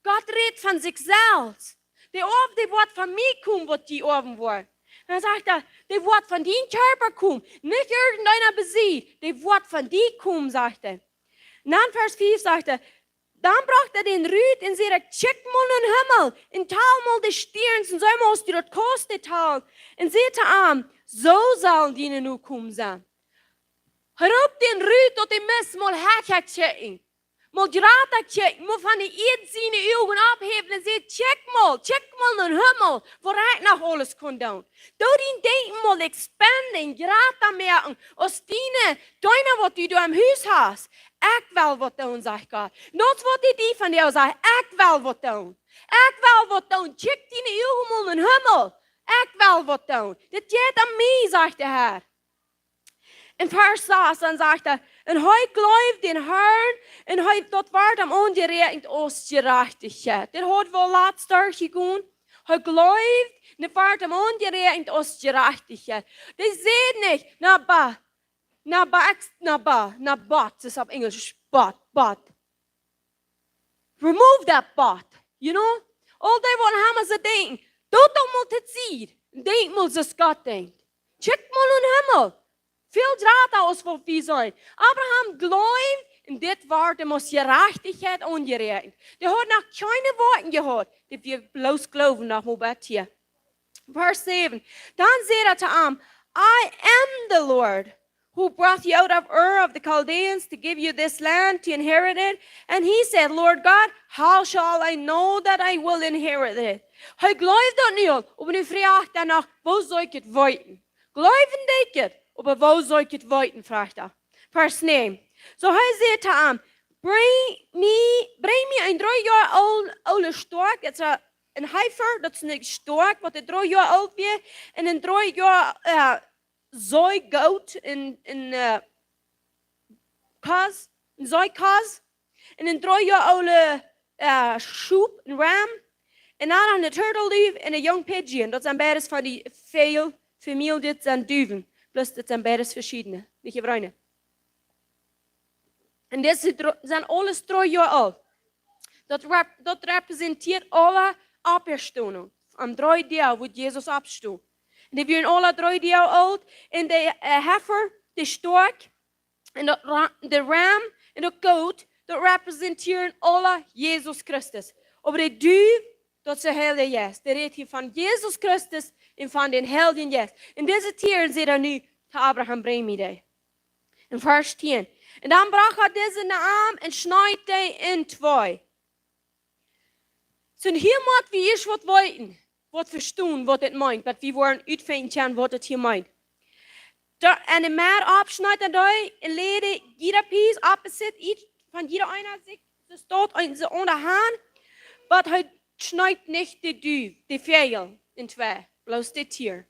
Gott rät von sikj selfst. "De Oaw, dee woat von mie komen, waut jie oawen woaren." Dan sajcht hee: "Dee woat von dien Kjarpa komen. Nich irjenteena bie die. Dee woat von die komen", sajcht hee. En dan Varsch fiew sajcht hee: Dan brocht hee dän rut un säd: "Kjikj mol nom Himmel un tal mol de Stierns un see mol, aus du daut kaust, dee talen." Un säd to am: "Soo sellen diene Nokomen sennen." Hee roopt dän rut, daut dee must mol hecha kjikjen. Mol jrata kjikjen, mol von de Ieed siene Uagen opphäwen un säd: "Kjikj mol, kjikj mol nom Himmel, waut ekj noch aules kaun doonen. Doo dien Denkjen mol expanden, jrata moaken, aus diene Deena, waut du doa em Hus hast. Ekj well waut doonen", sajcht Gott. Daut es waut dee, dee von die sajcht: "Ekj well waut doonen. Ekj well waut doonen. Kjikj diene Uagen mol nom Himmel. Ekj well waut doonen. Dit jeit om mie", sajcht de Har. En Varsch sas, dan sajcht hee: "Un hee jleewd dän Harn, un hee, daut wort am aunjeräakjent aus Jerajchtichkjeit." Dit haud wie latst derchjegonen. Hee jleewd, un daut wort am aunjeräakjent aus Jerajchtichkjeit. Dee säd nich: "Na ba, na ba, ekj, na ba, na but", daut es opp Enjlisch but, but. Remove that but, you know? Aul dee waut han soo denkjen, doot daut mol to Sied. Denkj mol soo aus Gott denkjt. Kjikj mol nom Himmel. Väl jrata aus waut wie seenen. Abraham jleewd, un dit wort am aus Jerajchtichkjeit aunjeräakjent. Dee haud noch kjeene Woakjen jehaut. Dit wia bloos Gloowen noch mol bat hia. Varsch säwen. Dan säd hee to am: "I am the Lord who brought you out of Ur of the Chaldeans to give you this land to inherit it." And he said: "Lord God, how shall I know that I will inherit it?" Hee jleewd daut nu aul, oba nu froagt hee noch: "Woo saul ekj et weeten?" Jleewen deed hee et, oba woo saul ekj et weeten, froagt hee. Varsch näajen. Soo hee säd to am: "Brinj mie, brinj mie een dree Joa ool-, oole Stoak." Daut es een, een Heifer, daut es een Stoak, waut dree Joa oolt wia, un een dree Joa, äh, Soogoot, een, een, äh, Kos, een Sookoos, un een dree Joa oole, äh, Schop, een Ram, un dan een turtle dove un een young pigeon. Daut sent beides von dee väl Famieljes, dit sent Duwen. Bloos dit sent beides veschiedne, nich äwent eene. Un dise dr-, sent aules dree Joa oolt. Daut rep-, daut representieet aule Oppstonunk. Aum dredden Dach woat Jesus oppstonen. Un dee wieren aule dree Joa oolt. Un de, äh, Heifer, de Stoak, un daut Ra-, de Ram, un daut Goot, daut representieren aule Jesus Christus. Oba de Duw, daut es de Heilje Jeist. Dee rät hia von Jesus Christus un von dän Heiljen Jeist. Un dise Tieren säd hee nu to Abraham: "Brinj mie dee." En Varsch tieen. Un dan brocht hee dise no am un schneed dee en twee. Soo, hia mott wie ieescht waut weeten, waut vestonen, waut dit meent, waut wie woaren utfinjen kjennen, waut dit hia meent. Doa en de Medd aufschneed hee dee un läd jieda Pies opposite, each, von jieda eena Sied, soo daut eena see aun de Haunt, oba hee schneed nich de Duw, de Väajel en twee, bloos de Tieren.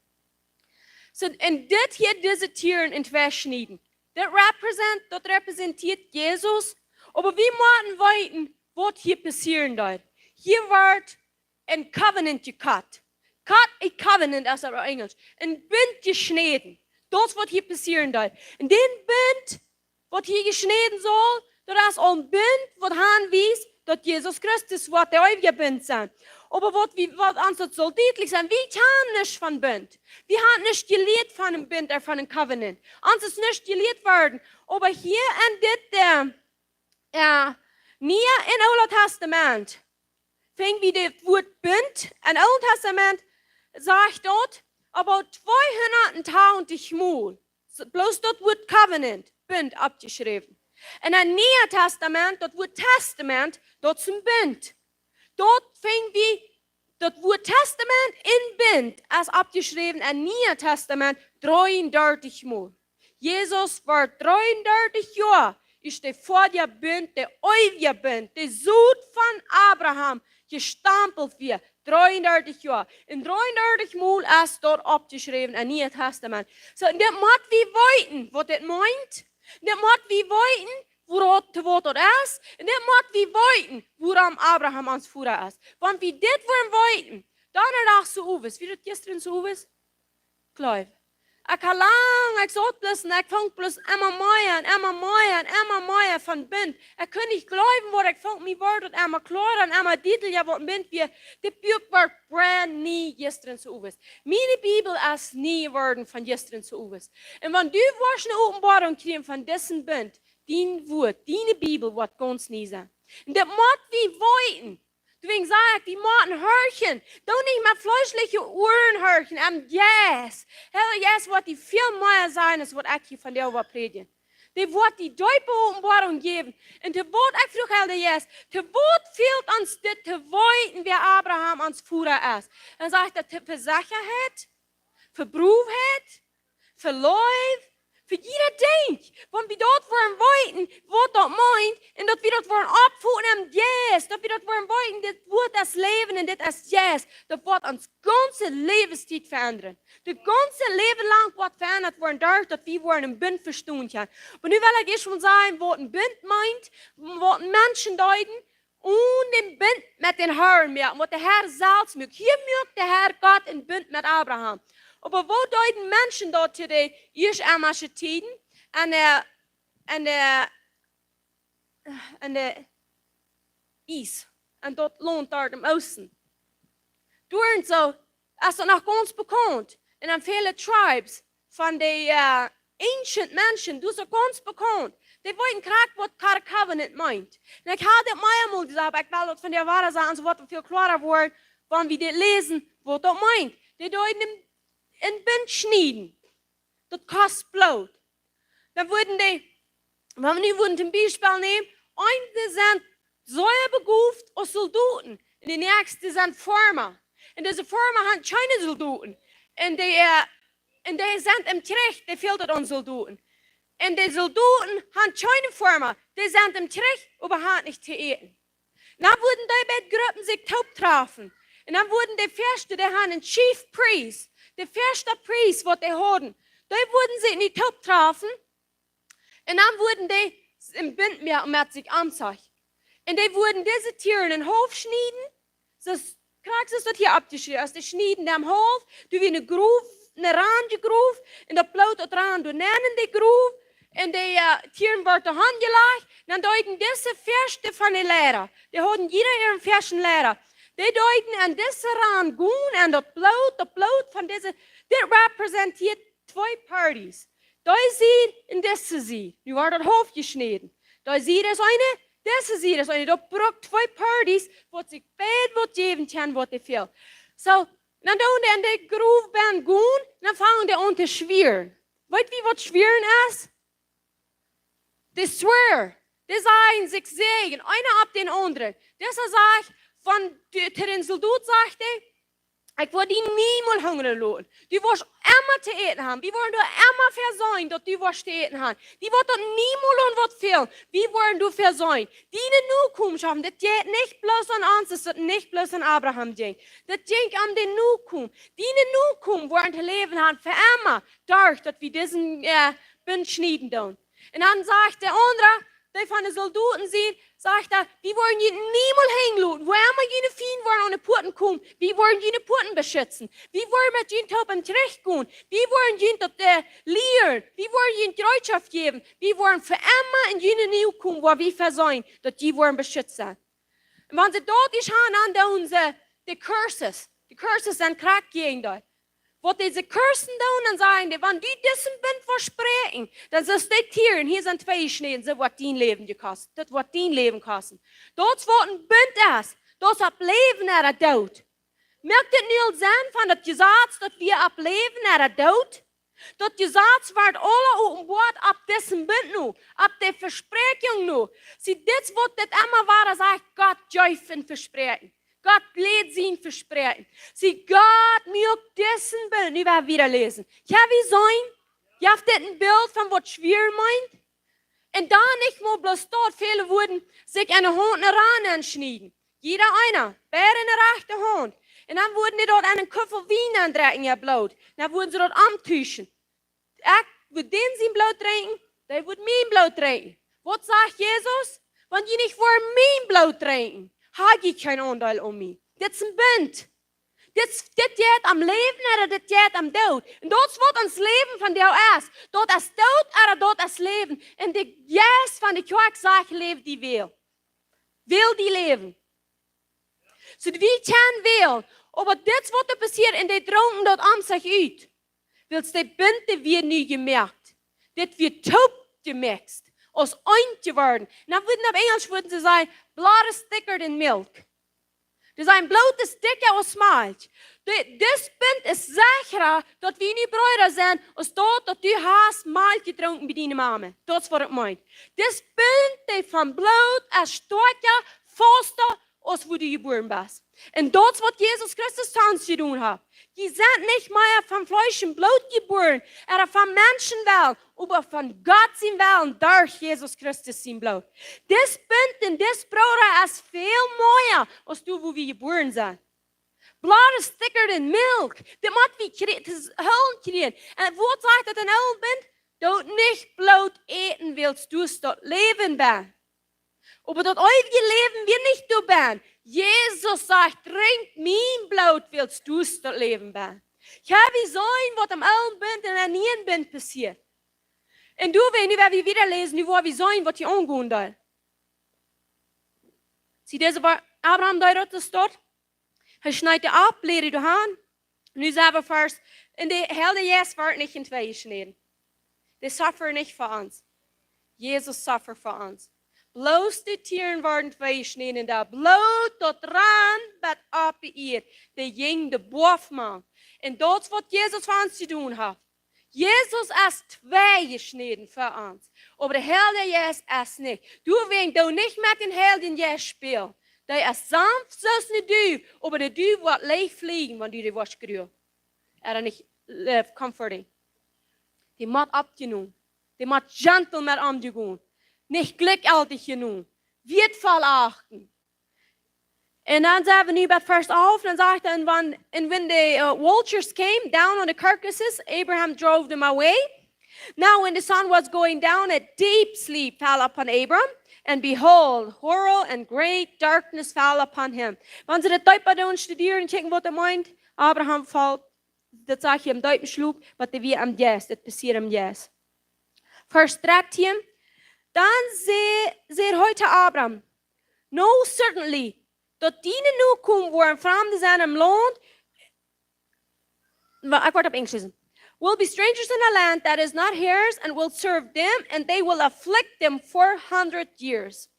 Soo, un dit hia, dise Tieren en twee schnieden. Daut represent-, daut representieet Jesus, oba wie motten weeten, waut hia passieren deed. Hia wort een Covenant jecut. Cut a covenant, es daut opp Enjlisch. Een Bunt jeschnäden. Daut es waut hia passieren deed. Un dän Bunt, waut hia jeschnäden saul, daut es een Bunt, waut aunwiest, daut Jesus Christus woat de eewje Bunt sennen. Oba waut wie, waut ons daut saul dietlich sennen, wie kjanen nuscht von Bunt. Wie haben nuscht jelieet von een Bunt ooda von een Covenant. Ons es nuscht jelieet worden. Oba hia en dit, äh, äh, Niee un Oole Tastament, finj wie daut Wuat Bunt em Oolen Tastament, sajcht daut, oba tweehundatachentwintich mol. S-, bloos daut Wuat Covenant, Bunt, oppjeschräwen. En daut Niee Tastament, daut Wuat Tastament, daut es een Bunt. Daut finj wie, daut Wuat Tastament un Bunt es oppjeschräwen em Niee Tastament dreeundartich mol. Jesus wort dreeundartich Joa, es de Voda Bunt, de eewje Bunt, de Sot von Abraham, jestampelt wia, dreeundartich Joa. Un dreeundartich mol es daut oppjeschräwen em Niee Tastament. Soo, un dit mott wie weeten, waut dit meent. Dit mott wie weeten, woo daut, waut daut es. Un dit mott wie weeten, wuarom Abraham ons Voda es. Wan wie dit wudden weeten, dan es daut soo owes. Wia daut jistren soo owes? Jleew. Ekj ha lang, ekj saut bloos un ekj funk bloos emma mea un emma mea un emma mea von Bunt. Ekj kunn nich jleewen, waut ekj funk, mie wort daut emma kloara un emma dietlicha, waut Bunt wia. Dit Buak wort brand new jistren soo owes. Miene Bibel es nie jeworden von jistren soo owes. Un wan du woascht eene Openboarunk kjrieen von disen Bunt, dien Wuat, diene Bibel woat gaunz nie sennen. Un dit mott wie weeten. Doawäajen saj ekj, wie motten horchen. Doo nich met fleeschliche Uaren horchen. Em Jeist. Heilja Jeist woat die väl mea sajen aus waut ekj hia vondoag woa prädjen. Dee woat die deepe Openboarunk jäwen. Un to waut, ekj fruach Heilja Jeist, to waut fält ons dit to weeten, wäa Abraham ons Voda es? Dan sajcht hee, to, fa Sechaheit, fa Browheit, fa Leew, fa jieda Dinkj. Wan wie daut wudden weeten, waut daut meent, un daut wie daut wudden oppfoten em Jeist, daut wie daut wudden weeten, dit Wuat es Läwen un dit es Jeist, daut woat ons gaunze Läwenstiet veendren. Daut gaunze Läwen lang woat veendat woaren, doaderch daut wie woaren een Bunt vestonen kjennen. Oba nu well ekj ieescht mol sajen, waut een Bunt meent, waut Menschen deeden, un dän Bunt met dän Harn moaken, waut de Har selfst muak. Hia muak de Har Gott een Bunt met Abraham. Oba woo deeden Menschen daut to de ieescht Amische Tieden en de, en de, en de Ies, en daut Launt doa em Oosten? Doa soo, es daut noch gaunz bekaunt. Un dan väle Tribes von de, äh, ancient Menschen, daut es gaunz bekaunt. Dee weeten krakjt, waut Kar-, Covenant meent. Un ekj ha dit mea mol jesajcht, oba ekj well daut vondoag wada sajen, soo woat daut väl kloara woaren, wan wie dit läsen, waut daut meent. Dee deeden een, een Bunt schnieden. Daut kost Bloot. Dan wudden dee, wan wie nu wudden toom Biespel nämen, eenje sent sea begooft aus Soldoten, un de näakjste sent Foarma. Un dise Foarma han kjeene Soldoten. Un dee, äh, un dee sent em Kjrich, dee fält daut aun Soldoten. Un de Soldoten han kjeene Foarma, dee sent em Kjrich, oba han nich to äten. Dan wudden dee beid Gruppen sikj tooptrafen. Un dan wudden de Väaschte, dee han een chief priest, de väaschte Priest, waut dee hauden, dee wudden sikj nich tooptrafen. Un dan wudden dee een Bunt moaken met sikj aun sikj. Un dee wudden dise Tieren en haulf schnieden. Soo aus, krakjt soo aus daut hia oppjeschräwen es, dee schnieden dee en haulf, doa wia eene Grow, eene Rand jegrowen, un daut Bloot daut rand doa nenn en de Grow, un de, äh, Tieren worden doa han jelajcht, dan deeden dise Väaschte von de Leida, dee hauden jieda äaren väaschten Leida, dee deeden en dise Rand gonen, un daut Bloot, daut Bloot von dise, dit repräsentieet twee Parties. Dee Sied un dise Sied. Nu wort daut haulf jeschnäden. Dee Sied es eene, dise Sied es eene. Daut brukt twee Parties, waut sikj beid waut jäwen kjennen, waut dee fält. Soo, dan doonen dee en de Grow bennen gonen, dan fangen dee aun to schwieren. Weet wie, waut schwieren es? Dee swear. Dee sajen sikj Säajen, eena opp dän aundren. Dee sajcht, von de, to dän Soldot sajcht hee, ekj woa die niemols hungren loten. Du woascht emma to äten haben. Wie woaren doa emma vesorjen, daut du woascht to äten haben. Die woat daut niemols aun waut fälen. Wie woaren doa vesorjen. Diene Nokomenschaften, daut jeit nich bloos aun ons, daut jeit nich bloos aun Abraham, daut jeit aun de Nokomen. Diene Nokomen woaren to läwen haben fa emma, doaderch daut wie disen, äh, Bunt schnieden doonen. Un dan sajcht de aundra, dee von de Soldoten säd, sajcht hee, wie woaren junt niemols hangen loten. Wua emma june Fiend woaren aun de Puaten komen, wie woaren june Puaten beschitzen. Wie woaren met junt toop em Kjrich gonen. Wie woaren junt daut, äh, lieren. Wie woaren junt Jereetschoft jäwen. Wie woaren fa emma en june Nokomen, wua wie vesorjen, daut jie woaren beschitzt sennen. Wan see daut ieescht han, dan doonen see de curses. De curses sent krakjt jäajen dee. Waut dee, see cursen doonen, dan sajen dee: Wan du disen Bunt woascht bräakjen, dan sust du dee Tieren, hia sent twee jeschnäden, see woat dien Läwen jekost. Daut woat dien Läwen kosten. Daut es waut een Bunt es. Daut es opp Läwen ooda Doot. Moakt dit nu aul Senn von daut Jesaz, daut wia opp Läwen ooda Doot? Daut Jesaz wort aula openboat opp disen Bunt nu, opp de Vespräakjunk nu. See, dit es waut dit emma wia, sajcht Gott, jeef een Vespräakjen. Gott läd sien Vespräakjen. See, Gott muak disen Bunt, nu woa wie wieda läsen. Jo, wie seenen, jeft dit een Bilt von waut schwoa meent? Un dan nich mau bloos daut, väle wudden sikj aun de Haunt ne Ran aunschnieden. Jieda eena, beid enne rajchte Haunt. Un dan wudden dee daut aun een Kuffel Wien aundrekjen, äa Bloot. Dan wudden see daut omtuschen. Ekj wudd dän sien Bloot drinkjen, dee wudd mien Bloot drinkjen. Waut sajcht Jesus? Wan jie nich woaren mien Bloot drinkjen, ha jie kjeen Aundeel aun mie. Dit es een Bunt. Dit, dit jeit om Läwen ooda dit jeit om Doot. Un daut es waut ons Läwen vondoag es. Daut es Doot ooda daut es Läwen. Un de Jeist von de Kjoakj sajcht: Läw die Wäl. Wäl die Läwen. See, wie kjennen wälen. Oba dit es waut doa passieet un dee drunken daut om sikj ut. Wiels de Bunt wia nu jemoakt. Dit wia toop jemixt. Aus eent jeworden. Un dan wudden, opp Enjelsch wudden see sajen: Blood is thicker than milk. Dee sajen: Bloot es dikja aus Malkj. De, dis Bunt es secha, daut wie nu Breeda sent, aus daut, daut du hast Malkj jedrunken bie diene Mame. Daut es waut et meent. Dis Bunt, dee von Bloot es stoakja, fausta, aus wua du jebuaren best. Un daut es waut Jesus Christus to ons jedonen haft. Jie sent nich mea von Fleesch un Bloot jebuaren, ooda von Menschen Wellen, oba von Gott sien Wellen derch Jesus Christus sien Bloot. Dis Bunt un dis Brooda es väl mea aus doa wua wie jebuaren sent. Blood is thicker than milk. Dit mott wie kjrie-, daut es Höllen kjrieen. Un waut sajcht daut en Höllen bint? Doot nich Bloot äten, wiels doa es daut Läwen bie. Oba daut eewje Läwen wia nich doa bie. Jesus sajcht: Drink mien Bloot, wiels doa es daut Läwen bie. Jo, wie seenen waut em oolen Bunt un em nieen Bunt passieet. Un doa woa wie, woa wie wieda läsen, nu woa wie seenen waut hia aungonen deit. See, dise wia, Abraham deed daut, daut steit. Hee schneed dee opp, läd dee doa han. Nu sent wie Varsch. Un de Heilje Jeist wort nich entwee jeschnäden. Dee suffert nich fa ons. Jesus suffert fa ons. Bloos de Tieren worden entwee jeschnäden un daut Bloot daut rand bat opp de Ieed. Dee jinkj de Boaw mank. Un daut es waut Jesus fa ons jedonen haft. Jesus es entwee jeschnäden fa ons. Oba de Heilje Jeist es nich. Du, wan du nich met dän Heiljen Jeist spälst, dee es sanft soo aus ne Duw, oba ne Duw woat leicht flieejen, wan du dee woascht gruen. Ooda nich, äh, comforting. Dee mott oppjenomen. Dee mott gentle met omjegonen. Nich jlikjjeltich jenomen. Wertvoll achten. And then seven, about verse twelve, and then, and when, and when the, uh, vultures came down on the carcasses, Abraham drove them away. Now, when the sun was going down, a deep sleep fell upon Abram, and behold, horror and great darkness fell upon him. Wan see daut deepa doonen studieren, kjikjen waut daut meent, Abraham felt, daut sach ekj em deepen Schlop, oba daut wia em Jeist, daut passieed em Jeist. Vers drettieen, dan säd, säd hee to Abram: Know certainly, daut diene Nokomen woaren Framde sennen em Launt, wa-, ekj woa opp Enjlisch läsen. Will be strangers in a land that is not theirs, and will serve them, and they will afflict them four hundred years.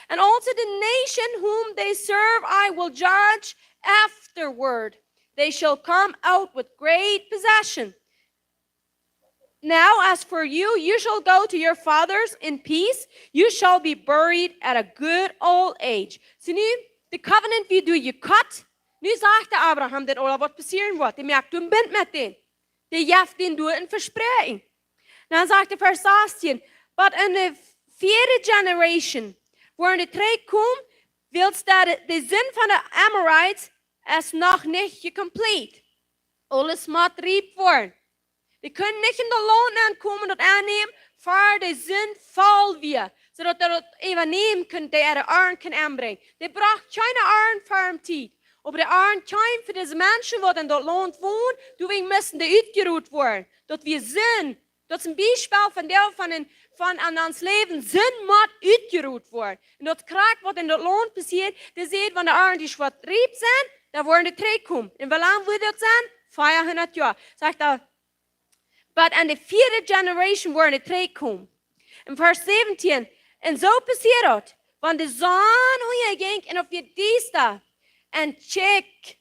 And also the nation whom they serve I will judge afterward. They shall come out with great possession. Now, as for you, you shall go to your fathers in peace. You shall be buried at a good old age. See nu, de covenant wia doa jecut. Nu sajcht de Abraham daut aula waut passieren woat. Dee moakt een Bunt met dän. Dee jeft dän doa een Vespräakjen. Dan sajcht de Varsch sastieen: But in the fifth generation, woaren dee trigjkomen, wiels daut de, de Sind von de Amorites es noch nich complete. Aules mott riep woaren. Dee kunnen nich en daut Launt aunkomen, daut aunnämen, ver de Sind voll wia, soo daut dee daut äwanämen kunnen, dee äare Arnt kunnen aunbrinjen. Dee brocht kjeene Arnt ver de Tiet. Oba de Arnt kjeem fa dise Menschen, waut en daut Launt wonen, doawäajen musten dee utjerot woaren. Daut wia Sind. Daut es een Biespel von dee, von een von aun ons Läwen, Sind mott utjerot woaren. Un daut krakjt waut en daut Launt passieet, dee sajcht, wan de Oranges waut riep sent, dan woaren dee trigjkomen. Un woo lang woat daut sennen? Fiefhundat Joa. Sajcht hee, but en de vieede Generation woaren dee trigjkomen. En Varsch säwentieen, un soo passieed daut, wan de Sonn unjajinkj un daut wort diesta, un kjikj,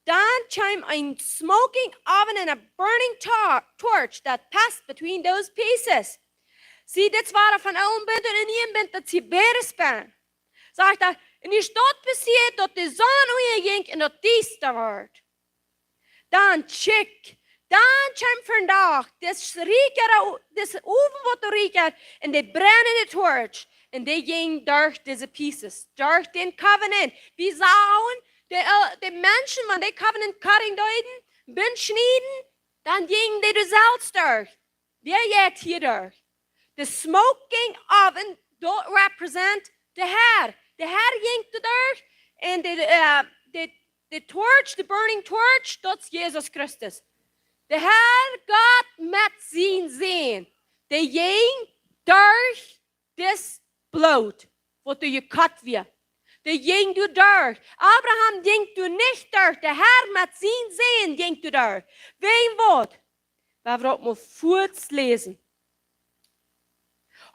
dan kjeem een smoking oven and a burning tor-, torch that passed between those pieces. See, dit wia von oolen Bunt un en nieen Bunt daut see beides sent. Sajcht hee, un es daut passieet daut de Sonn unjajinkj un daut diesta wort. Dan kjikj, dan kjeem vondoag, dis rieekja, dis Owen waut rieekjt, un dee brennende Torch, un dee jinkj derch dise pieces, derch dän covenant. Wie sagen, de, äh, de Menschen, wan dee covenant cutting deeden, Bunt schnieden, dan jinkj dee doa selfst derch. Wäa jeit hia derch? De smoking oven, daut represent de Herr. De Herr jinkj doa derch un de, äh, de, de torch, de burning torch, daut es Jesus Christus. De Herr Gott met sienen Sän, dee jinkj derch dis Bloot, waut doa jecut wia. Dee jinkj doa derch. Abraham jinkj doa nich derch. De Herr met sienen Sän jinkj doa derch. Wäajen waut? Wie woaren daut mol fuaz läsen.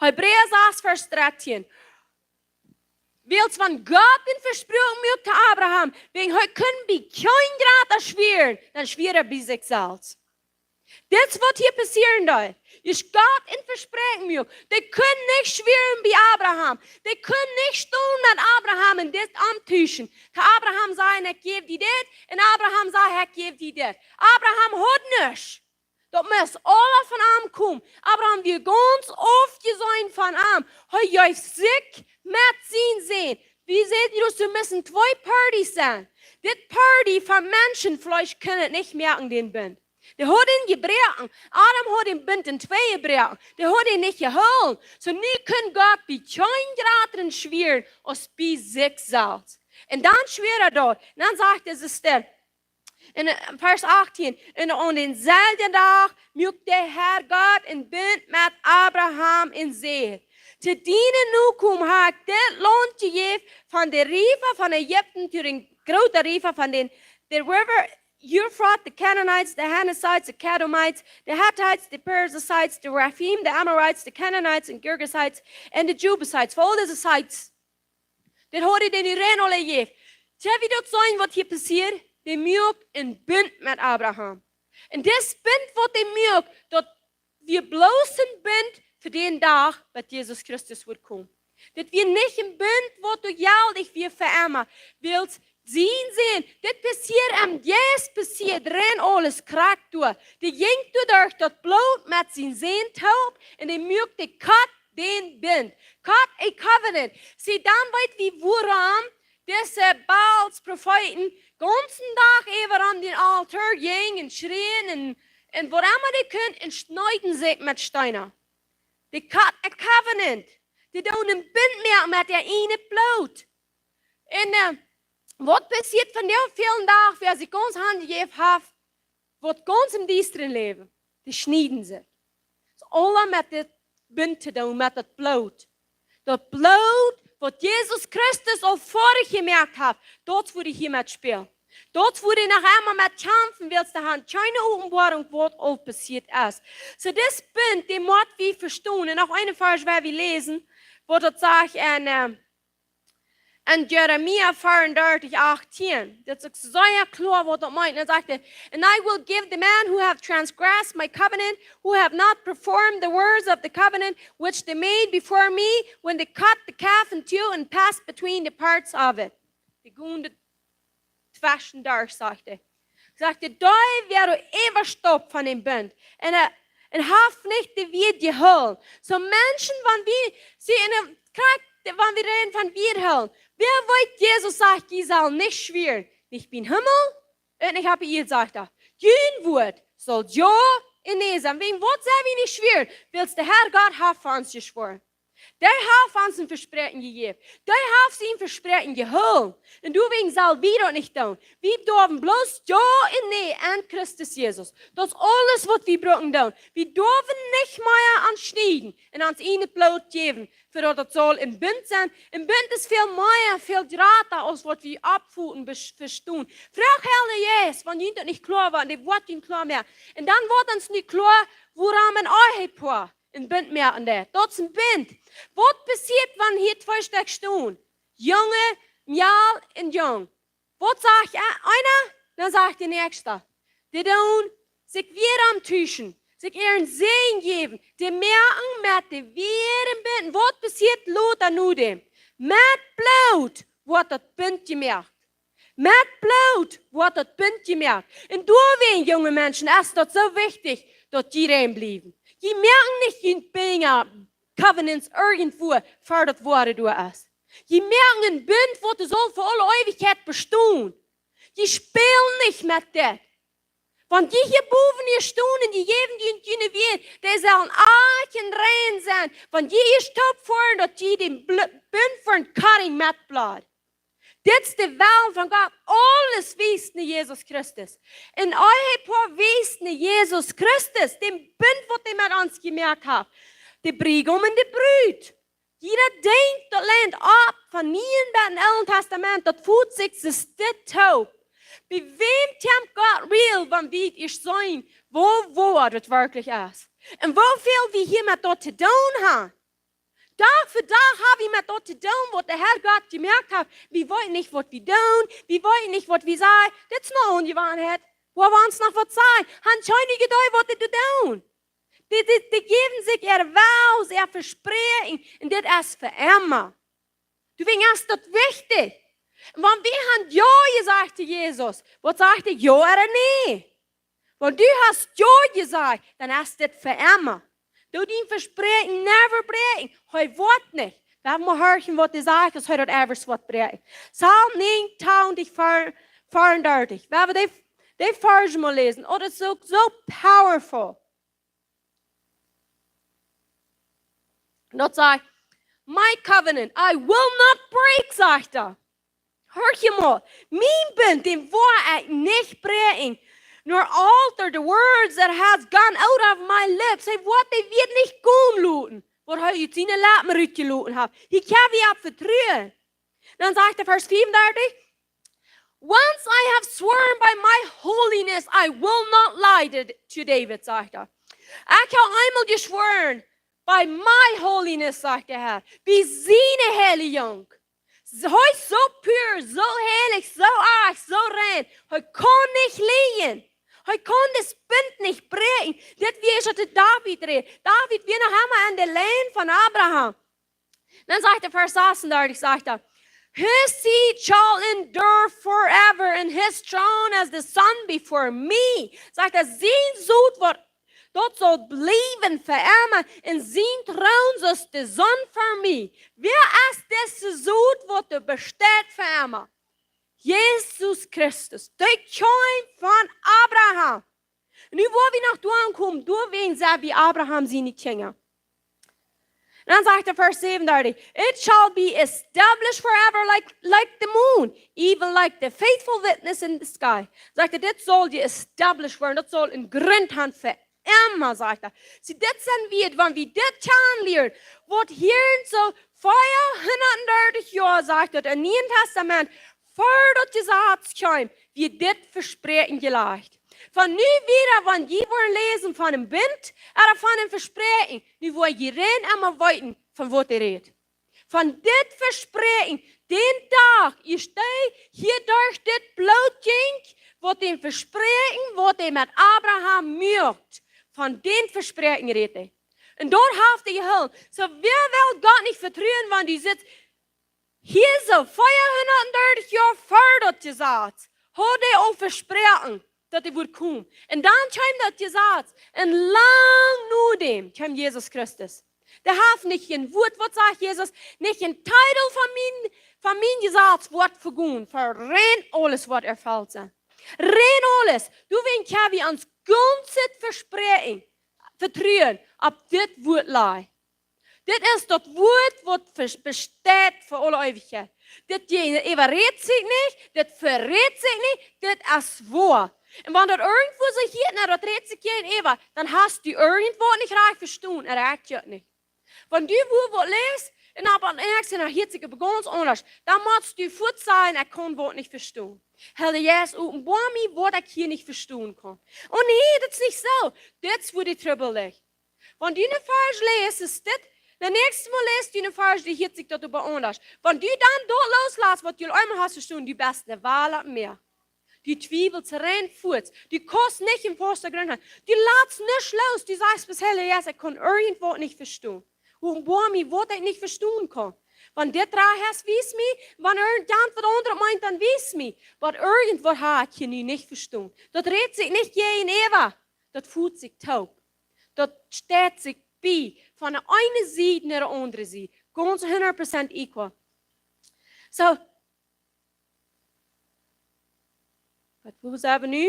Hebräa sas, Varsch dartieen. Wiels wan Gott een Vespräakjen muak to Abraham, wäajen hee kunn bie kjeen jrata schwieren, dan schwia hee bie sikj selfst. Dit es waut hia passieren deed. Es Gott een Vespräakjen muak. Dee kunn nich schwieren bie Abraham. Dee kunn nich stonen met Abraham un dit auntuschen. To Abraham sajen, ekj jäw die dit. Un Abraham säd, ekj jäw die dit. Abraham haud nuscht. Daut must aules von am komen. Abraham wia gaunz aufjeseenen von am. Hee jeef sikj met sienen Sän. Wie säden, daut doa musten twee Parties sennen. Dit Party von Menschenfleesch kunn daut nich moaken, dän Bunt. Dee haud dän jebroaken. Adam haud dän Bunt en twee jebroaken. Dee haud dän nich jehoolen. Soo nu kunn Gott bie kjeen jratren schwieren aus bie sikj selfst. Un dan schwia hee daut. Un dan sajcht hee, es dit. En, äh, Varsch achtieen. Un aun dänselwjen Dach muak de Herr Gott een Bunt met Abraham un säd: To diene Nokomen hab ekj dit Launt jejäft, von de Riefa von Ägipten to dän grooten Riefa von dän, de River Euphrates, the Canaanites, the Hittites, the Kadmonites, the Hittites, the Perizzites, the Rephaim, the Amorites, the Canaanites, and Girgashites, and the Jebusites. Fa aul dise Sites. Dit haud hee dän Iran aul jejäft. Soo wie daut seenen, waut hia passieed, dee muak een Bunt met Abraham. Un dis Bunt, waut dee muak, daut wia bloos een Bunt fa dän Dach, waut Jesus Christus wudd komen. Dit wia nich een Bunt, waut doa jeltich wia fa emma. Wiels sien Sän, dit passieed em Jeist, passieed rein aules krakjt doa. Dee jinkj doa derch daut Bloot met sien Sän toop un dee muak dee cut dän Bunt. Cut a covenant. See, dan weet wie, wuarom dise Baals Profeeten gaunzen Dach äwa aun dän Altoa jinjen un schrieen un, un wuarom dee kunnen un schneeden sikj met Steena. Dee cut a covenant. Dee doonen een Bunt moaken met äa ieejnet Bloot. Un, äh, waut passieet vondoag väle Dach, wäa sikj gaunz hanjejäft haft, waut gaunz em Diestren läwen, dee schnieden sikj. Daut es aules met dit Bunt to doonen, met daut Bloot. Daut Bloot, waut Jesus Christus aul foadich jemoakt haft, daut woat hia met spälen. Daut woat noch emol met kjamfen, wiels dee haben kjeene Openboarunk, waut aul passieet es. Soo, dis Bunt, dee mott wie vestonen. Un noch een Varsch, waut wie läsen, waut daut sajcht en, äh, en Jeremia fiefendartich achtieen. Daut es uk sea kloa, waut daut meent. Dan sajcht hee: And I will give the men who have transgressed my covenant, who have not performed the words of the covenant which they made before me, when they cut the calf in two and passed between the parts of it. Dee gonen tweschen derch, sajcht hee. Sajcht hee, dee woaren äwastaupt von dän Bunt. Un, äh, un haben nich de Wieed jehoolen. Soo Menschen, wan wie, see, en de, krakjt, wan wie räden von Wieed hoolen. Wäa weet, Jesus sajcht, jie sellen nich schwieren. Nich biem Himmel, un nich opp de Ieed, sajcht hee. Jun Wuat saul jo un nä sennen. Wäajen waut sell wie nich schwieren? Wiels de Herr Gott haft fa ons jeschwoaren. Dee haft ons een Vespräakjen jejäft. Dee haft sien Vespräakjen jehoolen. Un doawäajen sell wie daut nich doonen. Wie doawen bloos jo un nä aun Christus Jesus. Daut es aules waut wie brucken doonen. Wie doawen nich mea aunschnieden un ons ieejnet Bloot jäwen, fa daut daut saul een Bunt sennen. Een Bunt es väl mea, väl jrata aus waut wie oppfoten bes-, vestonen. Froag Heilja Jeist, wan junt daut nich kloa woat, dee woat junt kloa moaken. Un dan woat ons nu kloa, wuarom een Ehepoa een Bunt moaken deit. Daut es een Bunt. Waut passieet, wan hia twee Stekj stonen? Junge, mejal un jung. Waut sajcht e-, eena? Dan sajcht de näakjsta. Dee doonen sikj wada omtuschen, sikj äaren Säajen jäwen, dee moaken met de wada een Bunt. Waut passieet lota no däm? Met Bloot woat daut Bunt jemoakt. Met Bloot woat daut Bunt jemoakt. Un doawäajen, junge Menschen, es daut soo wichtich, daut jie rein bliewen. Jie moaken nich june Binja, covenants irjentwua, ver daut Woare doa es. Jie moaken een Bunt, waut saul fa aule Eewichkjeit bestonen. Jie spälen nich met dit. Wan jie hia bowen hia stonen un jie jäwen june, june Wieed, dee sellen ach un rein sennen. Wan jie ieescht toop foaren, daut jie dän Bl-, Bunt von Karing met Bloot. Dit es de Well von Gott. Aules wiest no Jesus Christus. Un Ehepoa wiest no Jesus Christus, dän Bunt, waut hee met ons jemoakt haft. De Briegaum un de Brut. Jieda Dinkj, daut lient opp, von Nieen bat em Oolen Tastament, daut foot sikj soo stell toop. Bie wäm kjemt Gott real, wan wie ieescht seenen, woo woa daut werkjlich es? Un woo väl wie hia met daut to doonen haben. Dach fa Dach hab wie met daut to doonen, waut de Herr Gott jemoakt haft. Wie weeten nich, waut wie doonen. Wie weeten nich, waut wie sajen. Dit es ne Onjewanheit. Woo wie ons noch waut sajen. Han kjeene Iedee, waut wie doonen. Dee, dee, dee jäwen sikj äare Vows, äa Vespräakjen. Un dit es fa emma. Doawäajen es daut wichtich. Wan wie han jo jesajcht to Jesus, waut sajcht hee, jo ooda nä? Wan du hast jo jesajcht, dan es dit fa emma. Doo dien Vespräakjen never bräakjen. Hee woat nich. Wie motten horchen, waut hee sajcht, aus hee daut ever woat bräakjen. Psalm näajentwintich, veeaundartich. Wie haben dee, dee Varsch mol läsen. Oh, daut es uk soo powerful. Daut sajcht, "My covenant, I will not break," sajcht hee. Horch mol, mien Bunt, dän woa ekj nich bräakjen. "Nor alter the words that has gone out of my lips." Hee woat dee Wieed nich komen loten, waut hee ut siene Leppen rutjeloten haft. Hia kjenn wie opp vetruen. Dan sajcht hee, Varsch fiefundartich, "Once I have sworn by my holiness, I will not lie to, to David," sajcht hee. "Ekj hab eemol jeschworen, by my holiness," sajcht de Herr, bie siene Heiligung. Hee es soo pur, soo heilich, soo ach, soo rein. Hee kaun nich lieejen. Hee kaun daut Bunt nich bräakjen. Dit wia waut de David räd. David wia noch emma aun de Lien von Abraham. Dan sajcht hee, Varsch sasuntwintich, sajcht hee, "His seed shall endure forever, and his throne as the sun before me." Sajcht hee, sien Sot woat, daut saul bliewen fa emma, un sien Troon soo aus de Sonn fa mie. Wäa es dise Sot, waut doa besteit fa emma? Jesus Christus, dee kjeem von Abraham. Nu woa wie noch doa aunkomen, doawäajen sent wie Abraham siene Kjinja. Dan sajcht hee, Varsch säwenundartich, "It shall be established forever like, like the moon, even like the faithful witness in the sky." Sajcht hee, dit saul jeestablished woaren, daut saul een Grunt haben fa emma, sajcht hee. See, dit sent wie, wan wie dit kjanen lieren, waut hia en soo veahundatdartich Joa, sajcht daut em Nieen Tastament, ver daut Jesaz kjeem, wia dit Vespräakjen jelajcht. Von nu wieda, wan jie woaren läsen von een Bunt ooda von een Vespräakjen, nu woa jie rein emma weeten, von waut hee räd. Von dit Vespräakjen, dän Dach, jie stonen hia derch dit Bloot, waut dän Vespräakjen, waut hee met Abraham muak. Von dän Vespräakjen räd hee. Un doa haft hee jehoolen. Soo, wäa well Gott nich vetruen, wan dee sitt hia soo veahundatdartich Joa ver daut Jesaz, haud hee aul vesproaken, daut hee wudd komen. Un dan kjeem daut Jesaz. Un lang no däm kjeem Jesus Christus. Dee haft nich een Wuat, waut sajcht Jesus, nich een Titel von mien, von mien Jesaz woat vegonen, fa rein aules woat erfelt sennen. Rein aules. Doawäajen kjenn wie ons gaunzet Vespräakjen, Vetruen opp dit Wuat lajen. Dit es daut Wort, waut besteit fa aule Eewichkjeit. Dit äwarädt sikj nich, dit verädt sikj nich, dit es woa. Un wan daut irjentwua sikj hieet, na, daut rädt sikj jäajenäwa, dan hast du irjentwaut nich rajcht vestonen, un rajcht jo nich. Wan du wua waut läst, un opp een Enj, dan hieet sikj opp gaunz aundasch, dan motst du fuaz sajen: Ekj kaun waut nich vestonen. Herr Jesus, openboa mie, waut ekj hia nich vestonen kaun. Oh nä, daut es nich soo. Dit es wua de Trubbel licht. Wan du een Varsch läst, es dit, daut näakjste Mol läst du een Varsch, dee hieet sikj daut oba aundasch. Wan du dan daut loslotst, waut du eemol hast vestonen, du best ne Wala mea. Du twiewelst rein fuaz. Du kaust nich em fasten Grunt gonen. Du latst nuscht los. Du sajchst: Herr Jesus, ekj kaun irjentwaut nich vestonen. Openboa mie, waut ekj nich vestonen kaun. Wan dit rajcht es, wies mie. Wan irjent waut aundret meent, dan wies mie. Oba irjentwaut hab ekj hia nu nich vestonen. Daut rädt sikj nich jäajenäwa. Daut foot sikj toop. Daut steit sikj bie. Von de eene Sied no de aundre Sied. Gaunz hundat Prozent equal. Soo, waut, wua sent wie nu?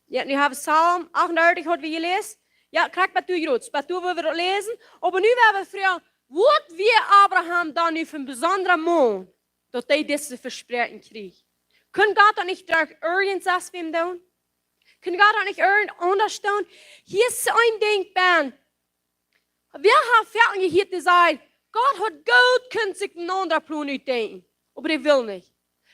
Jo, nu hab wie Psalm achtundartich, haud wie jeläst. Jo, krakjt bat doa, Joost, bat doa, wua wie daut läsen. Oba nu woa wie froagen, waut wia Abraham dan nu fa een besondra Maun, daut hee dise Vespräakjunk kjrieech? Kunn Gott daut nich derch irjent sest wäm doonen? Kunn Gott daut nich irjent aundasch doonen? Hia es een Dinkj, Ben. Wäa haft foaken jehieet to sajen, Gott haud goot kunt sikj een aundra Plon utdenkjen, oba hee well nich.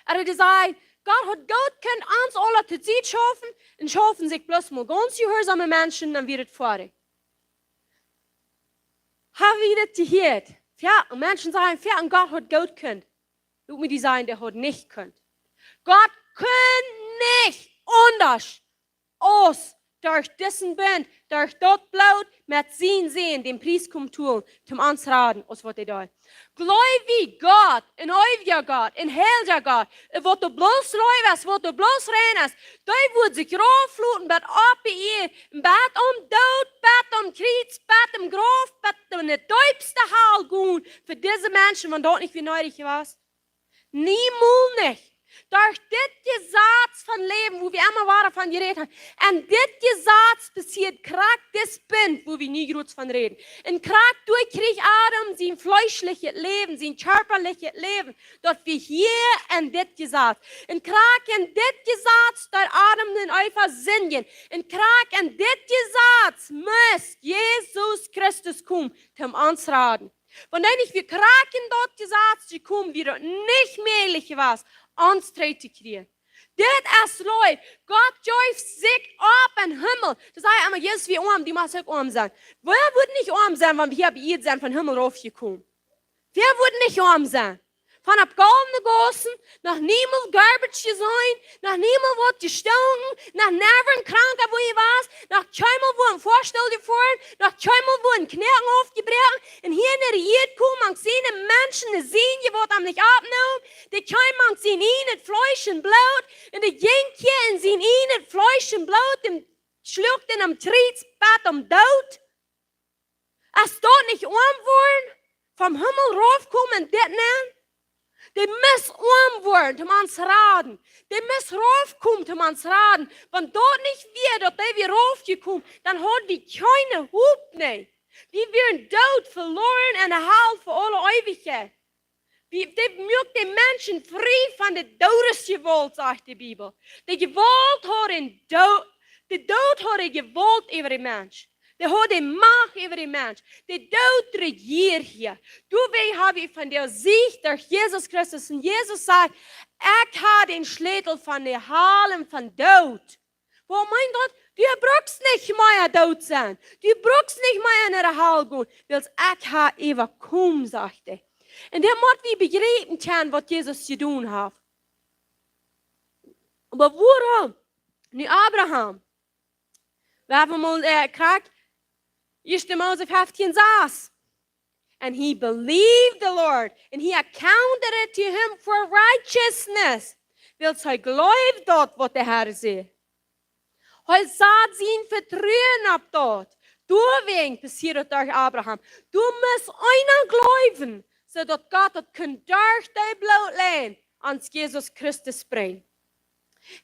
Ooda to sajen, Gott haud goot kunt ons aula to Sied schaufen un schaufen sikj bloos mol gaunz jehuarsome Menschen, dan wia et foadich. Hab wie daut jehieet? Jo, Menschen sajen, jo, un Gott haud goot kunt. Lot mie die sajen, dee haud nich kunt. Gott kunn nich aundasch aus derch disen Bunt, derch daut Bloot met sienen Sän, dän Pries kjemt tolen, toom ons raden, aus waut hee deed. Jleew wie Gott, een eewja Gott, een heilja Gott, waut doa bloos leew es, waut doa bloos rein es, dee wudd sikj raufloten bat opp de Ieed, bat aum Doot, bat aum Kjriez, bat em Grauf, bat en de deepste Hal gonen fa dise Menschen, wan daut nich wia needich jewast. Niemols nich. Derch dit Jesaz von Läwen, wua wie emma wada von jerät haben. Un dit Jesaz passieet krakjt dis Bunt, wua wie nu jrod von räden. Un krakjt doa kjrieech Adam sien fleeschlichet Läwen, sien kjarpalichet Läwen, daut wia hia en dit Jesaz. Un krakjt en dit Jesaz deed Adam un Eva sindjen. Un krakjt en dit Jesaz must Jesus Christus komen, toom ons raden. Wan hee nich wia krakjt en daut Jesaz jekomen, wia daut nich mäajlich jewast, ons trigj to kjrieen. Dit es Leew. Gott jeef sikj opp em Himmel. Daut säd hee emma, Jesus wia oam, du motst uk oam sennen. Wäa wudd nich oam sennen, wan wie hia opp Ieed sent, vom Himmel raufjekomen? Wäa wudd nich oam sennen? Von opp Golgatha jegossen, noch niemols Garbage jeseenen, noch niemols waut jestunken, noch never een Kranka wua jewast, noch kjeenmol wua een Foastool jefoaren, noch kjeenmol wua een Knoaken aufjebroaken. Un hia no de Ieed komen, mank siene Menschen, de Sinden, waut am nich aufneemen, dee kjeem mank sien ieejnet Fleesch un Bloot, un dee jinkj hia en sien ieejnet Fleesch un Bloot, un schluak am aum Kjriez bat aum Doot. Es daut nich oam woaren? Vom Himmel raufkomen en dit nenn? Dee must oam woaren, toom ons raden. Dee must raufkomen, toom ons raden. Wan daut nich wia, daut dee wia raufjekomen, dan haud wie kjeene Hopninj. Wie wieren doot, veloaren en de Hal fa aule Eewichkjeit. Wie, dee muak de Menschen frie von de Doodesjewault, sajcht de Bibel. De Jewault haud een Doo-, de Doot haud eene Jewault äwa dän Mensch. Dee haud de Macht äwa dän Mensch. De Doot rejieed hia. Doawäajen hab wie von de Sieg derch Jesus Christus. Un Jesus sajcht: Ekj hab dän Schlätel von de Hal un von Doot. Waut meent daut? Du brukst nich mea doot sennen. Du brukst nich mea en de Hal gonen. Wiels ekj hab äwakomen, sajcht hee. Un dit mott wie bejriepen kjennen, waut Jesus jedonen haft. Oba wuarom nu Abraham? Wie haben mol, äh, krakjt, Ieeschte Mose feftieen sas. And he believed the Lord, and he accounted it to him for righteousness. Wiels hee jleewd daut, waut de Herr säd. Hee sad sien Vetruen opp daut. Doawäajen passieed daut derch Abraham. Du must eena jleewen, soo daut Gott daut kunn derch dee Bloot leiden ons Jesus Christus brinjen.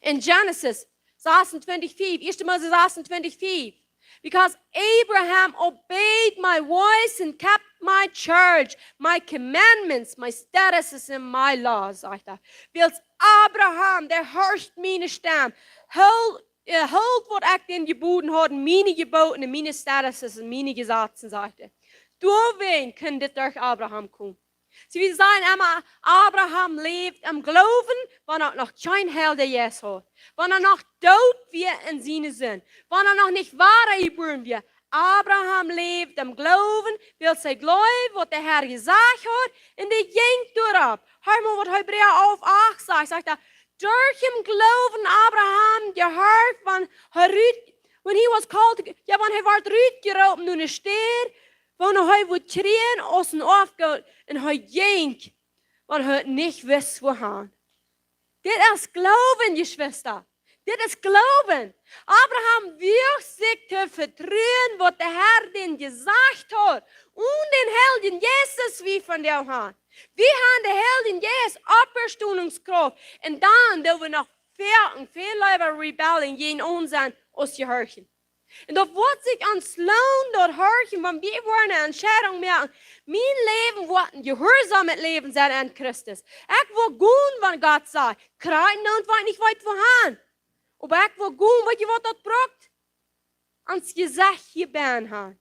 En Genesis sasuntwintich fief, Ieeschte Mose sasuntwintich fief, Because Abraham obeyed my voice and kept my charge, my commandments, my statutes and my laws, sajcht hee. Wiels Abraham, dee horcht miene Stemm, hilt, äh, hilt waut ekj dän jebooden haud, miene Jeboten un miene statutes un miene Jesazen, sajcht hee. Doawäajen kunn dit derch Abraham komen. See, wie sajen emma, Abraham läwd em Gloowen, wan hee noch kjeen Heiljen Jeist haud. Wan hee noch doot wia en siene Sind. Wan hee noch nich wada jebuaren wia. Abraham läwd em Gloowen, wiels hee jleewd, waut de Herr jesajcht haud, un hee jinkj doaropp. Hia mol waut Hebräa alf acht sajcht, sajcht hee, derch dän Gloowen Abraham jehorcht, wan hee rut, when he was called, jo, wan hee wort rutjeroopen no eene Städ, wua hee wudd kjrieen aus een Oafgoot, un hee jinkj, wan hee nich wist, wuahan. Dit es Gloowen, Jeschwista. Dit es Gloowen. Abraham wuag sikj to vetruen, waut de Herr dän jesajcht haud. Un dän Heiljen Jeist, wie von däm han. Wie han dän Heiljen Jeist, Oppstonungskrauft. Un dan doo wie noch väl un väl leewa rebellen jäajen ons aun aus jehorchen. Un daut woat sikj ons loonen, daut horchen, wan wie woaren eene Entscheidunk moaken. Mien Läwen woat een jehuarsomet Läwen sennen aun Christus. Ekj woa gonen, wan Gott sajcht, krakjt dan, wan ekj nich weet, wuahan. Oba ekj woa gonen, weet jie, waut daut brukt? Ons Jesecht hia bie han.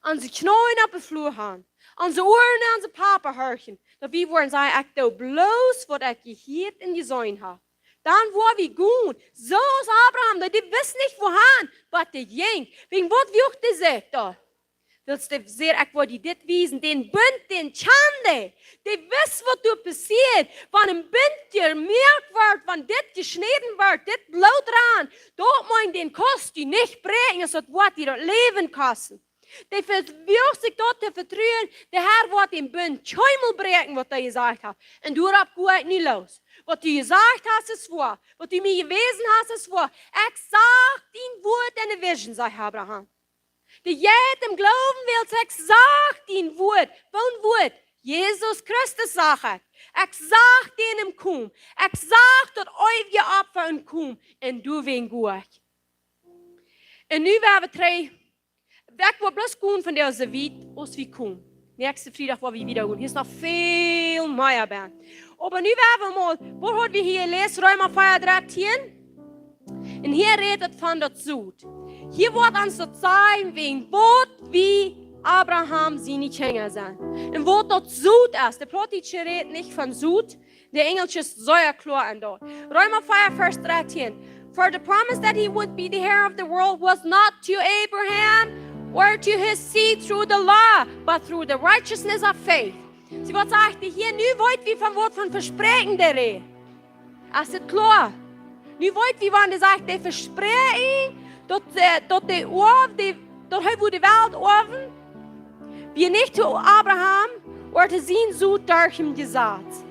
Onse Kjneeen opp dän Flua han. Onse Uaren no onsen Papa horchen. Daut wie woaren sajen, ekj doo bloos, waut ekj jehieet un jeseenen hab. Dan woa wie gonen. Soo aus Abraham, dee, dee wist nich, wuahan, waut dee jinkj. Wäajen waut wuag dee sikj doa? Wiels dee säd, ekj woa die dit wiesen, dän Bunt, dän kjand dee. Dee wist, waut doa passieet. Wan een Bunt jemoakt woat, wan dit jeschnäden woat, dit Bloot ran, daut meent, dän kaust du nich bräakjen, aus daut woat die daut Läwen kosten. Dee vewoag sikj daut to vetruen, de Herr woat dän Bunt kjeenmol bräakjen, waut hee jesajcht haft. Un doaropp go ekj nu loos. Waut du jesajcht hast, es woa. Waut du mie jewäsen hast, es woa. Ekj sach dien Wuat enne Vision, sajcht Abraham. Dee jeit em Gloowen, wiels ekj sach dien Wuat. Woon Wuat? Jesus Christus sach ekj. Ekj sach dän em komen. Ekj sach daut eewje Opfa em komen. Un doawäajen go ekj. Un nu woa wie trigj. Ekj woa bloos gonen von dise Wies, aus wie komen. Näakjsten Friedach woa wie wieda gonen. Hia es noch väl mea bie. Oba nu woa wie mol, waut haud wie hia jeläsen? Reema vea, dartieen. Un hia rät et von daut Sot. Hia woat ons daut sajen, wäajen waut wie Abraham siene Kjinja sent. Un waut daut Sot es. De Plautdietsche rät nich von Sot. De Enjelsche es sea kloa aun daut. Reema vea, Varsch dartieen. For the promise that he would be the heir of the world was not to Abraham or to his seed through the law, but through the righteousness of faith. See, waut sajcht hee hia? Nu weet wie von waut fa Vespräakjen dee rät. Es et kloa? Nu weet wie, wan dee sajcht, dee Vespräakjen, daut, äh, daut dee Oaw, dee, daut hee wudd de Welt oawen, wia nich to Abraham ooda to sien Sot derch daut Jesaz.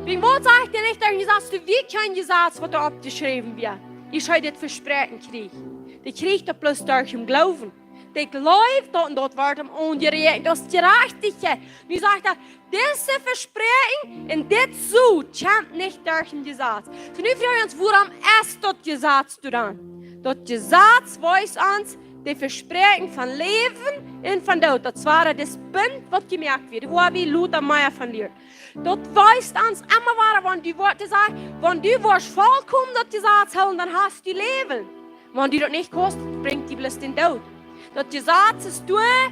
Wäajen waut sajcht hee nich derch daut Jesaz, doa wia kjeen Jesaz, waut doa oppjeschräwen wia? Dee haud dit Vespräakjen jekjräajen. Dee kjrieech daut bloos derch dän Gloowen. Dee jleewd daut un daut wort am aunjeräakjent aus Jerajchtichkjeit. Nu sajcht hee, dise Vespräakjen un dit Sot kjemt nich derch daut Jesaz. Soo nu froag wie ons, wuarom es daut Jesaz doa dan? Daut Jesaz wiest ons de Vespräakjen von Läwen un von Doot. Daut wia daut Bunt, waut jemoakt wort, wua wie lota mea von lieren. Daut wiest ons emma wada, wan du woascht sajen, wan du woascht volkomen daut Jesaz hoolen, dan hast du Läwen. Wan du daut nich kaust, brinjt die bloos dän Doot. Daut Jesaz es doa,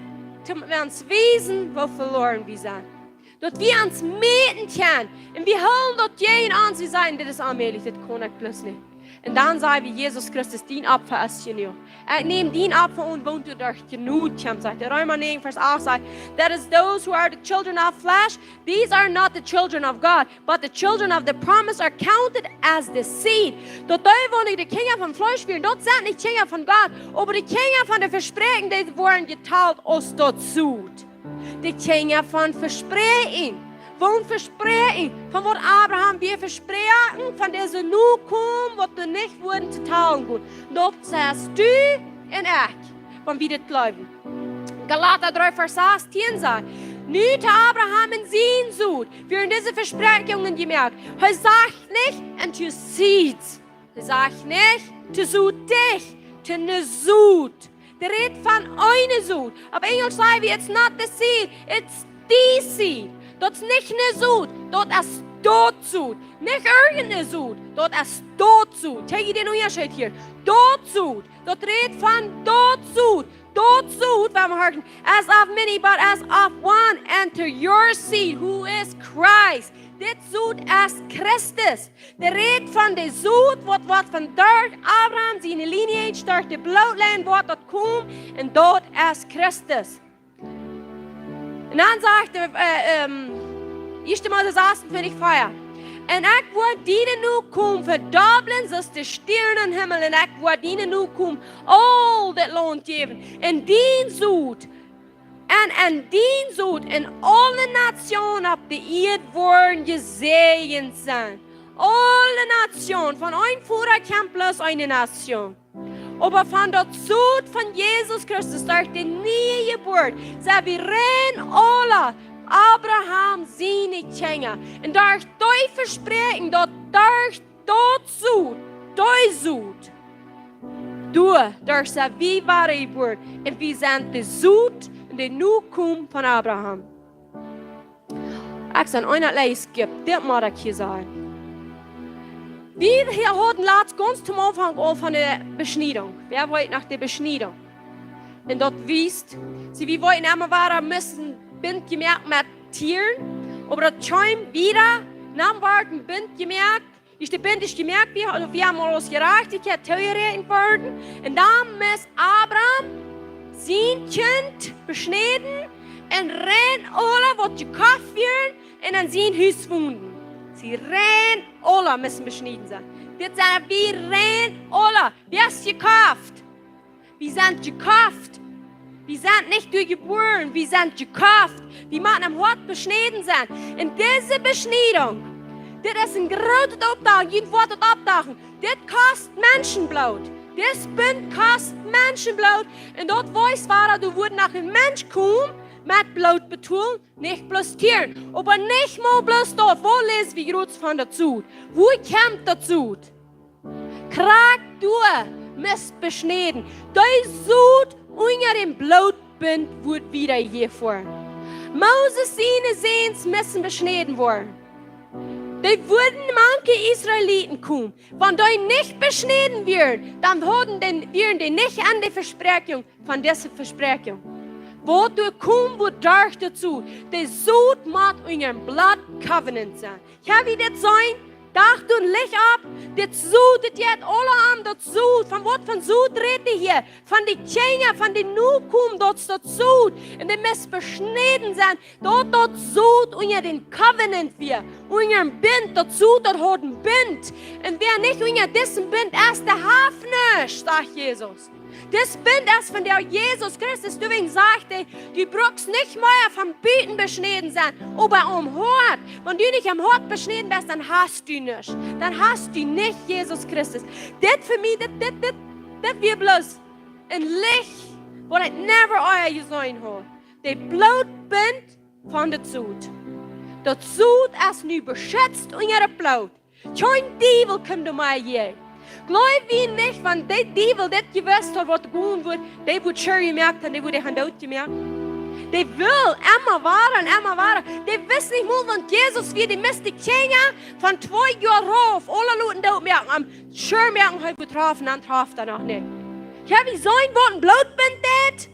om ons to wiesen, woo veloaren wie sent. Daut wie ons mäten kjennen. Un wie hoolen daut jäajen ons, wie sajen, dit es onmäajlich, dit kaun ekj bloos nich. Un dan saj wie, Jesus Christus, dien Opfa es jenuach. Ekj näm dien Opfa aun, wiels du derch Jnod kjemst, sajcht hee. Reema näajen, Varsch acht sajcht, that is those who are the children of flesh, these are not the children of God, but the children of the promise are counted as the seed. Daut dee, waut de Kjinja von Fleesch wieren, daut sent nich Kjinja von Gott, oba de Kjinja von de Vespräakjen, dee woaren jetalt aus daut Sot. De Kjinja von Vespräakjen. Von Vespräakjen. Von waut Abraham wia vesproaken, von dise Nokomen, waut doa nich wudden to talen gonen. Daut sent du un ekj, wan wie dit jleewen. Galata dree Varsch sastieen sajcht, nu to Abraham un sien Sot wieren dise Vespräakjungen jemoakt. Hee sajcht nich, and to seeds. Hee sajcht nich, to Sot, to ne Sot. Dee rät von eene Sot. Opp Enjlisch saj wie, it's not the seed, it's the seed. Daut es nich eene Sot, daut es daut Sot. Nich irjent eene Sot, daut es daut Sot. Kjikj dän Unjascheet hia. Daut Sot. Daut rät von daut Sot. Daut Sot, wan wie horchen, as of many, but as of one, enter your seed, who is Christ. Dit Sot es Christus. Dee rät von de Sot, waut, waut von derch Abraham siene lineage, derch de Bloodline, waut daut kjemt, un daut es Christus. Un dan sajcht hee, äh, ähm, ieeschte Mose sas un twintich vea: Un ekj woa diene Nokomen vedobblen, soo aus de Stierns aum Himmel, un ekj woa diene Nokomen aul dit Launt jäwen. Un dien Sot, un aun dien Sot, un aule Natsjoonen opp de Ieed woaren jesäajent sennen. Aule Natsjoonen, von een Voda kjemt bloos eene Natsjoon. Oba von daut Sot von Jesus Christus, derch de niee Jeburt, sent wie rein aula Abraham siene Kjinja. Un derch daut Vespräakjen, daut derch daut Sot, daut Sot, doa, doa sent wie wadajebuaren. Un wie sent de Sot un de Nokomen von Abraham. Ekj sie een Lees giebt, dit mott ekj hia sajen. Wie hia hauden latst gaunz toom Aunfank aul von de Beschniedunk. Wäa weet noch de Beschniedunk? Un daut wiest, see, wie wollten emma wada, musten Bunt jemoakt met Tieren, oba daut kjeem wada, dan wort een Bunt jemoakt, es de Bunt es jemoakt, wie, wie haben aus Jerajchtichkjeit toojeräakjent worden. Un dan must Abraham sien Kjint beschnäden un rein aula waut jekoft worden un aun sien Hus wonden. See, rein aula musten beschnäden sennen. Dit sent wie rein aula. Wäa es jekoft? Wie sent jekoft. Wie sent nich doa jebuaren, wie sent jekoft. Wie motten aum Hoat beschnäden sennen. Un dise Beschniedunk, dit es eene groote Oppdakjunk, jie woaren daut oppdachen. Dit kost Menschenbloot. Dit Bunt kost Menschenbloot. Un daut wiest wada, doa woat noch een Mensch komen met Bloot betolen, nich bloos Tieren. Oba nich mol bloos daut. Wua läs wie jrod von daut Sot? Wua kjemt daut Sot? Krakjt doa must beschnäden. Dee Sot unja dän Blootbunt woat wiedajejäft woaren. Moses siene Säns musten beschnäden woaren. Dee wudden mank de Israeliten komen. Wan dee nich beschnäden wieren, dan hauden dee, wieren dee nich aun de Vespräakjunk von dise Vespräakjunk. Waut doa komen woat derch daut Sot. Daut Sot mott unja een Blood Covenant sennen. Kjenn wie dit seenen? Dach un Licht opp. Dit Sot, dit jeit aula om daut Sot. Von waut von Sot rät hee hia? Von de Kjinja, von de Nokomen, daut es daut Sot. Un dee must beschnäden sennen, daut daut Sot unja dän Covenant wia. Unja een Bunt, daut Sot, daut haud een Bunt. Un wäa nich unja disen Bunt es, dee haft nuscht, sajcht Jesus. Dis Bunt es von dän Jesus Christus, doawäajen sajcht hee, du brukst nich mea von buten beschnäden sennen, oba aum Hoat. Wan du nich aum Hoat beschnäden best, dan hast du nuscht. Dan hast du nich Jesus Christus. Dit fa mie, dit, dit, dit, dit wia bloos een Licht, waut ekj never ea jeseenen haud. Daut Blootbunt von daut Sot. Daut Sot es nu beschitzt unja daut Bloot. Kjeen Diewel kaun doa mea jäajen. Jleew wie nich, wan de Diewel dit jewist haud, waut gonen wudd, dee wudd sure jemoakt un dee wudd han doot jemoakt. Dee well emma wada un emma wada. Dee wist nich mol, wan Jesus wia, dee must de Kjinja von twee Joa rauf aula loten doot moaken, om sure moaken, hee wudd trafen, dan traf hee noch nich. Jo, wie seenen, waut een Blootbunt deit.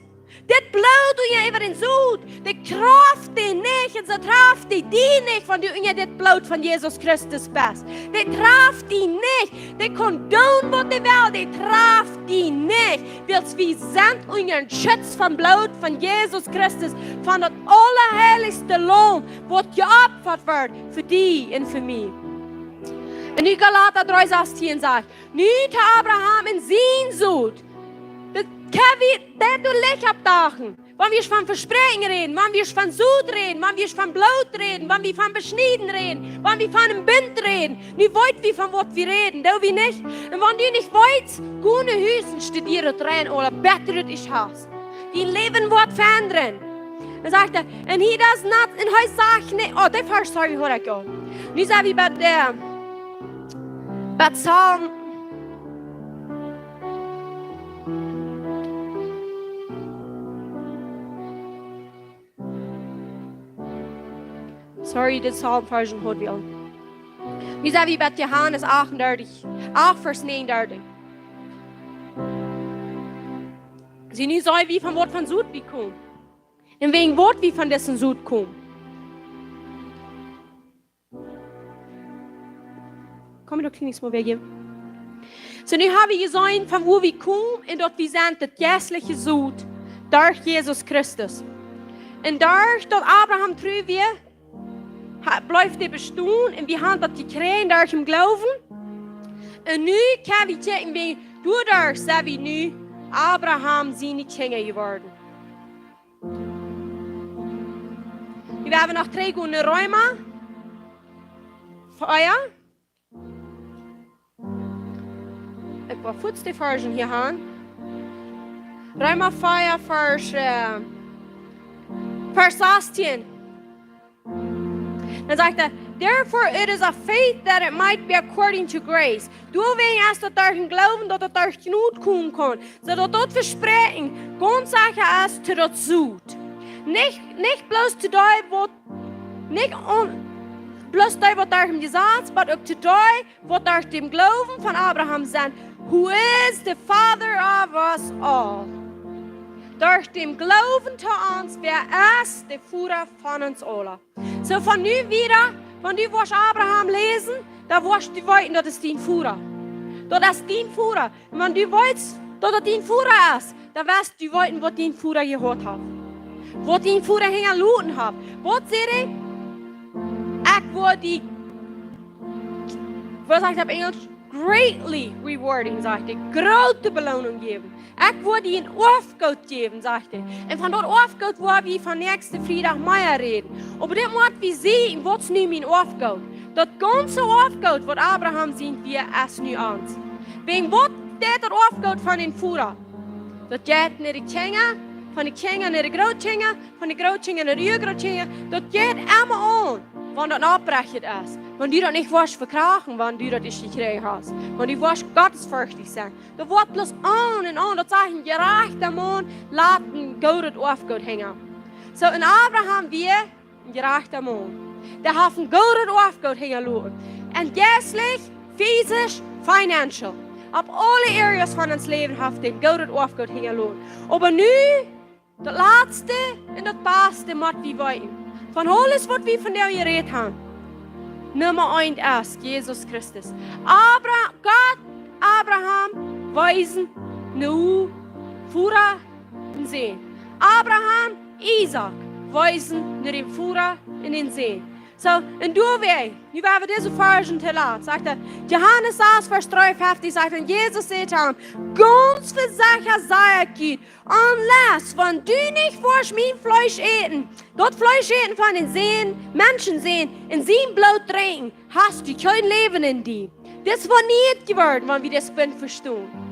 Dit Bloot unja äwa dän Sot, dee traft dee nich, un see traft dee die nich, wan du unja dit Bloot von Jesus Christus best. Dee traft die nich, dee kaun doonen waut dee well, dee traft die nich. Wiels wie sent unja dän Schutz von Bloot von Jesus Christus, von daut aulaheilichste Laum, waut jeopfat wort fa die un fa mie. Un nu Galata dree sastieen sajcht, nu to Abraham un sien Sot. Daut kjenn wie, daut doa Licht oppdachen. Wan wie von Vespräakjen räden, wan wie von Sot räden, wan wie von Bloot räden, wan wie von beschnäden räden, wan wie von een Bunt räden. Nu weet wie von waut wie räden, doo wie nich? Un wan du nich weetst, go no Hus un studia daut rein, ooda bäta daut es hast. Dien Läwen woat veendren. Dan sajcht hee, and he does not, un hee sajcht nich, oh, dee Varsch, sorry, hia ekj aul. Nu sent wie bie de, bie Psalm, Sorry, dit Psalm Version haud wie aul. Nu sent wie bie Johanes achtundartich, acht Varsch negenundartich. See, nu seenen wie von waut von Sot wie komen. Un wäajen waut wie von disen Sot komen. Komm, du kjlienjet Mäakje. Soo, nu ha wie jeseenen von wua wie komen un daut wie sent daut jeistliche Sot derch Jesus Christus. Un derch daut Abraham tru wia, ha-, bleef hee bestonen un wie haben daut jekjräajen derch dän Gloowen. Un nu kjenn wie sajen, wie, doaderch sent wie nu Abraham siene Kjinja jeworden. Wie woaren noch trigj gonen no Reema vea. Ekj well fuaz de Varschen hia han. Reema vea, Varsch, äh, Varsch sastieen. Dan sajcht hee: "Therefore it is of faith that it might be according to grace." Doawäajen es daut derch dän Gloowen, daut daut derch Jnod komen kaun. Soo daut daut Vespräakjen gaunz secha es to daut Sot. Nich, nich bloos to dee waut, nich aun, bloos dee waut derch dän Jesaz, oba uk to dee waut derch dän Gloowen aun Abraham sent, who is the father of us all. Derch dän Gloowen to ons, wäa es de Voda von ons aula. Soo von nu wieda, wan du woascht Abraham läsen, dan woascht du weeten, daut es dien Voda. Daut es dien Voda. Un wan du weetst, daut daut dien Voda es, dan woascht du weeten, waut dien Voda jehaut haft. Waut dien Voda hinjaloten haft. Waut säd hee? Ekj woa die, waut sajcht hee opp Enjlisch? Greatly rewarding, sajcht hee. Groote Beloonunk jäwen. Ekj woa die een Oafgoot jäwen, sajcht hee. Un von daut Oafgoot woa wie von näakjsten Friedach mea räden. Oba dit mott wie seenen, waut es nu mien Oafgoot? Daut gaunze Oafgoot, waut Abraham sient wia, es nu ons. Wäajen waut deit daut Oafgoot von dän Voda? Daut jeit no de Kjinja, von de Kjinja no de Grootkjinja, von de Grootkjinja no de Uagrootkjinja. Daut jeit emma aun, wan daut oprajcht es. Wan du daut nich woascht vekrachten, wan du daut ieescht jekjräajen hast. Wan du woascht gottesferchtich sennen. Daut woat bloos aun un aun, daut sajcht, een jerajchta Maun lat een goodet Oafgoot hinja. Soo, un Abraham wia een jerajchta Maun. Dee haft een goodet Oafgoot hinjaloten. Un jeistlich, fisisch, financial. Opp aule areas von ons Läwen haft hee een goodet Oafgoot hinjaloten. Oba nu, daut latste un daut baste mott wie weeten. Von aules waut wie vondoag jerät haben. Numma eent es Jesus Christus. Abra-, Gott, Abraham, wees no Voda un Sän. Abraham, Isaak, wees no dän Voda un dän Sän. Soo, un doawäajen, nu woa wie dise Varschen to lot, sajcht hee, Johanes sas, Varsch dreeunfeftich, sajcht hee, un Jesus säd to am: "Gaunz vesecha saj ekj junt, unless, wan du nich woascht mien Fleesch äten, daut Fleesch äten von dän Sän, Menschensän, un sien Bloot drinkjen, hast du kjeen Läwen en die." Dit es von nich jeworden, wan wie dit Bunt vestonen.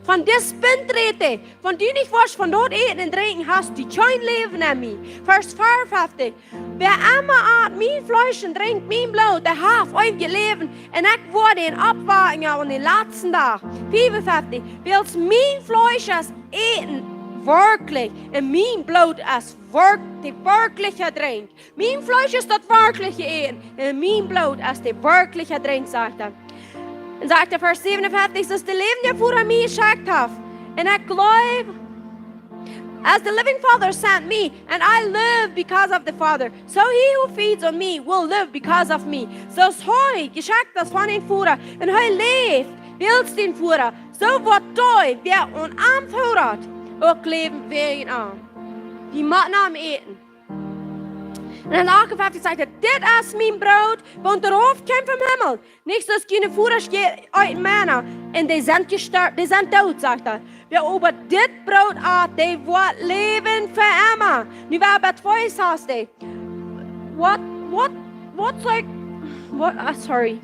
Von dit Bunt rät hee, wan du nich woascht von daut äten un drinkjen, hast du kjeen Läwen en mie. Varsch veeunfeftich, Wäa emma at mien Fleesch un drinkjt mien Bloot, dee haft eewjet Läwen, un ekj woa dän oppwakjen aun dän latsten Dach. Fiefunfeftich, wiels mien Fleesch es Äten werkjlich, un mien Bloot es werk-, de werkjliche Drinkj. Mien Fleesch es daut werkjliche Äten, un mien Bloot es de werkjliche Drinkj, sajcht hee. Un sajcht hee, Varsch säwenunfeftich, soo aus de läwendja Voda mie jeschekjt haft, un ekj jleew, as the living Father sent me, and I live because of the Father, so he who feeds on me will live because of me. Soo aus hee jeschekjt es von dän Voda, un hee läft wiels dän Voda, soo woat dee, wäa aun am foodat, uk läwen wäajen am. Wie motten am äten. Un dan achtunfeftich sajcht hee: "Dit es mien Broot, waut doa rauf kjeem vom Himmel. Nich soo aus june Vodasch äten Mana, un dee sent jestor-, dee sent doot", sajcht hee. "Wäa oba dit Broot at, dee woat läwen fa emma." Nu woa wie bie twee sastieen. What, what, what's like, what, uh, sorry.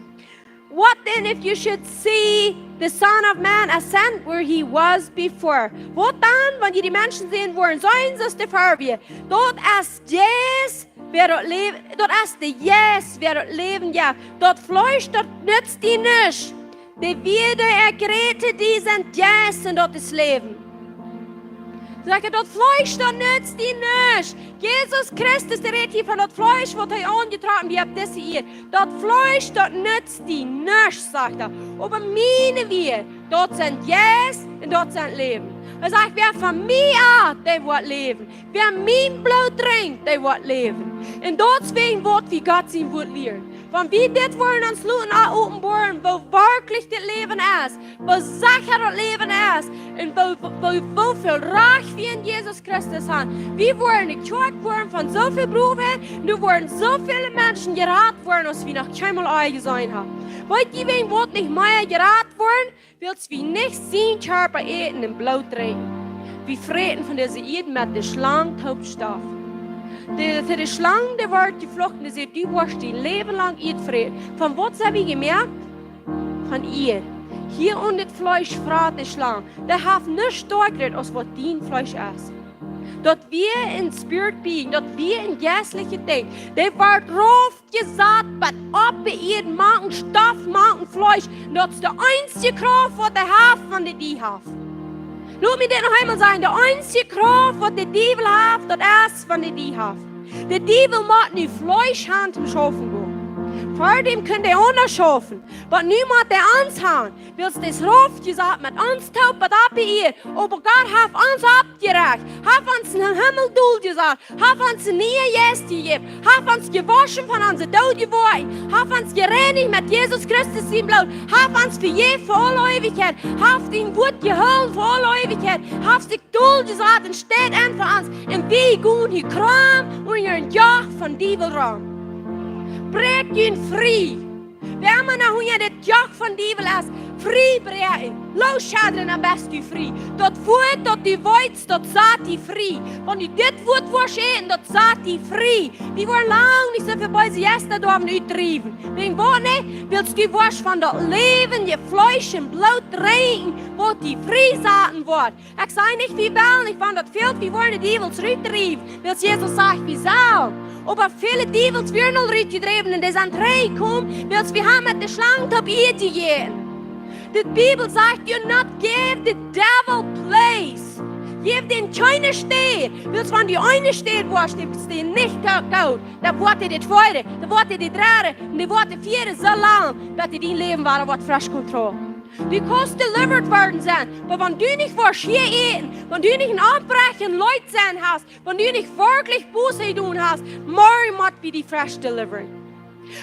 "What then if you should see the Son of Man ascend where he was before?" Waut dan, wan jie dän Menschensän woaren seenen, soo aus dee ver wia? Daut es Jeist, wäa daut Läw-, daut es de Jeist, wäa daut Läwen jeft. Daut Fleesch, daut nutzt die nuscht. De Wieed, dee ekj räd, dee sent Jeist un daut es Läwen. Sajcht hee: "Daut Fleesch, daut nutzt die nuscht." Jesus Christus, dee rät hia von daut Fleesch, waut hee aunjetrocken haft opp dise Ieed. "Daut Fleesch, daut nutzt die nuscht", sajcht hee. "Oba miene Wieed, daut sent Jeist un daut sent Läwen." Hee sajcht: "Wäa von mie at, dee woat läwen. Wäa mien Bloot drinkjt, dee woat läwen." Un daut es wäajen waut wie Gott sien Wuat lieren. Wan wie dit woaren ons loten openboaren, woo werkjlich dit Läwen es, woo secha daut Läwen es, un woo, woo, woo väl Rajcht wie en Jesus Christus haben. Wie woaren ne Kjoakj woaren von soo väl Bruchenheit, nu woaren soo väl Menschen jerat woaren, aus wie noch kjeenmol ea jeseenen haben. Weet jie, wäajen waut nich mea jerat woaren? Wiels wie nich sien Kjarpa äten un Bloot drinkjen. Wie fräten von dise Ieed met de Schlang toop Stoff. De, de, de Schlang, dee woat jeflocht un dee sajcht: "Du woascht dien Läwen lang Ieed fräten." Von waut sent wie jemoakt? Von Ieed. Hia aun dit Fleesch frat de Schlang. Dee haft nuscht stoakjret aus waut dien Fleesch es. Daut wie en Spirit Being, daut wie en jeistliche Dinkj, dee woat rauf jesat, bat oppe Ieed, mank Stoff, mank Fleesch. Daut es de eensje Krauft, waut hee haft, wan hee die haft. Lot mie dit noch eemol sajen: de eensje Krauft, waut de Diewel haft, daut es, wan hee die haft. De Diewel mott nu Fleesch haben toom schaufen gonen. Ver däm kunn hee aundasch schaufen, oba nu mott hee ons haben. Wiels dee es rauf jesat met ons toop bat oppe Ieed. Oba Gott haft ons oppjerecht, haft ons em Himmel dol jesat, haft ons een nieen Jeist jejäft, haft ons jewoschen von onse doodje Woakjen, haft ons jereinicht met Jesus Christus sien Bloot, haft ons vejäft fa aule Eewichkjeit, haft sien Wuat jehoolen fa aule Eewichkjeit, haft sikj dol jesat un steit en fa ons. Un wie gonen hia krom unja een Joch von Diewel rom. Bräakj junt frie. Wäa emma noch unja dit Joch von Diewel es, frie bräakjen. Loos schedren, dan best du frie. Daut Wuat, daut du weetst, daut sat die frie. Wan du dit Wuat woascht äten, daut sat die frie. Wie woaren lang nich soo väl beese Jeista doaven utdriewen. Wäajen waut nich? Wiels du woascht von daut läwendje Fleesch un Bloot drinkjen, waut die frie saten woat. Ekj saj nich, wie wellen nich, wan daut fält, wie woaren de Diewels rutdriewen, wiels Jesus sajcht, wie sellen. Oba väle Diewels wieren aul rutjedräwen un dee sent trigj jekomen, wiels wie haben met de Schlang toop Ieed jejäten. De Bibel sajcht: "Do not give the devil place." Jeff däm kjeene Städ, wiels wan du eene Städ woascht, dee es die nich to goot. Dan woat hee de tweede, dan woat hee de dredde, un dan woat hee de vieede, soo lang, bat hee dien Läwen wada woat fresch kontrolleat. Du kaust delivered worden sennen, oba wan du nich woascht hia äten, wan du nich een oprajchtet Leet sennen hast, wan du nich werkjlich Buße jedonen hast, morjen mott wie die fresch deliveren.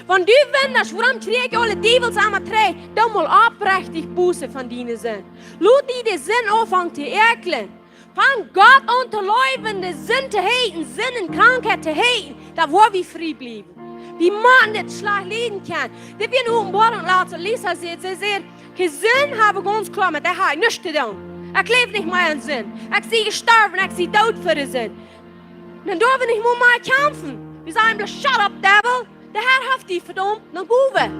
Wan du wundasch, wuarom kjrie ekj aule Diewels emma trigj, dan mol oprajcht Buße von diene Sind. Lot die de Sind aunfangen to äakjlen. Fang Gott aun to leewen, de Sind to haten, Sind un Krankheit to haten, dan woa wie frie bliewen. Wie motten dit schlajcht lieden kjennen. Dit wia ne Openboarunk latst, Lisa säd, see säd: "Kjeen Sind hab ekj gaunz kloa met, doa hab ekj nuscht to doonen. Ekj läw nich mea en Sind. Ekj sie jestorwen, ekj sie doot fa de Sind." Dan doo wie nich mea, mea kjamfen. Wie sajen bloos: "Shut up, devil. De Herr haft die vedaumt, no go wajch."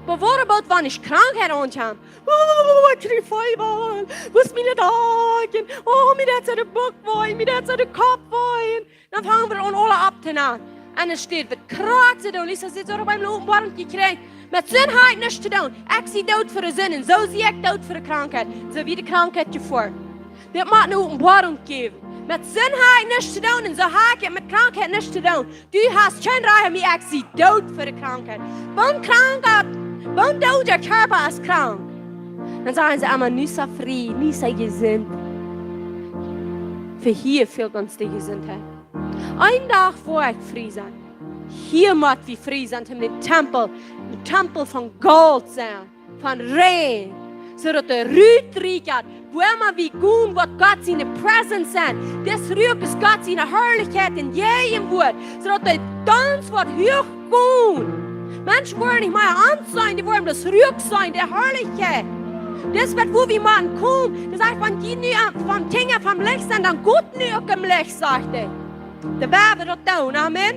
Oba waut about wan ekj Krankheit aunkjemt? Oh, ekj kjrie Feewa, woo es miene Dach? Oh, mie deit soo de Buck wee, mie deit soo de Kopp wee. Dan fangen wie aun aule opptonämen. Un et steit, waut krakjt soo, Lisa säd, soo biem Openboarunk jekjräajen: "Met Sind hab ekj nuscht to doonen. Ekj sie doot fa de Sind un soo sie ekj doot fa de Krankheit." Soo wia de Krankheit jefoaren. Dit mott ne Openboarunk jäwen. Met Sind hab ekj nuscht to doonen un soo hab ekj met Krankheit nuscht to doonen. Du hast kjeen Rajcht mea, ekj sie doot fa de Krankheit. Wan Krankheit, wan doot de Kjarpa es krank. Dan sajen see emma: "Nu es hee frie, nu es hee jesunt." Fa hia fält ons de Jesuntheit. Een Dach woa ekj frie sennen. Hia mott wie frie sennen, em Tempel, een Tempel von Golt sennen, von rein, soo daut de Rut rieekjt, wua emma wie gonen, woat Gott siene Presence sennen. Dis Ruak es Gott siene Harlichkjeit un Jäajenwoat, soo daut de Dons woat huach gonen. Menschen woaren nich mea Angst sennen, dee woaren bloos Ruak seenen, de Harlichkjeit. Dis woat, wua wie motten komen. Dee sajcht: "Wan jie nu aun, von Kjinja vom Licht sent, dan got nu uk em Licht", sajcht hee. De Bibel daut doonen, amen.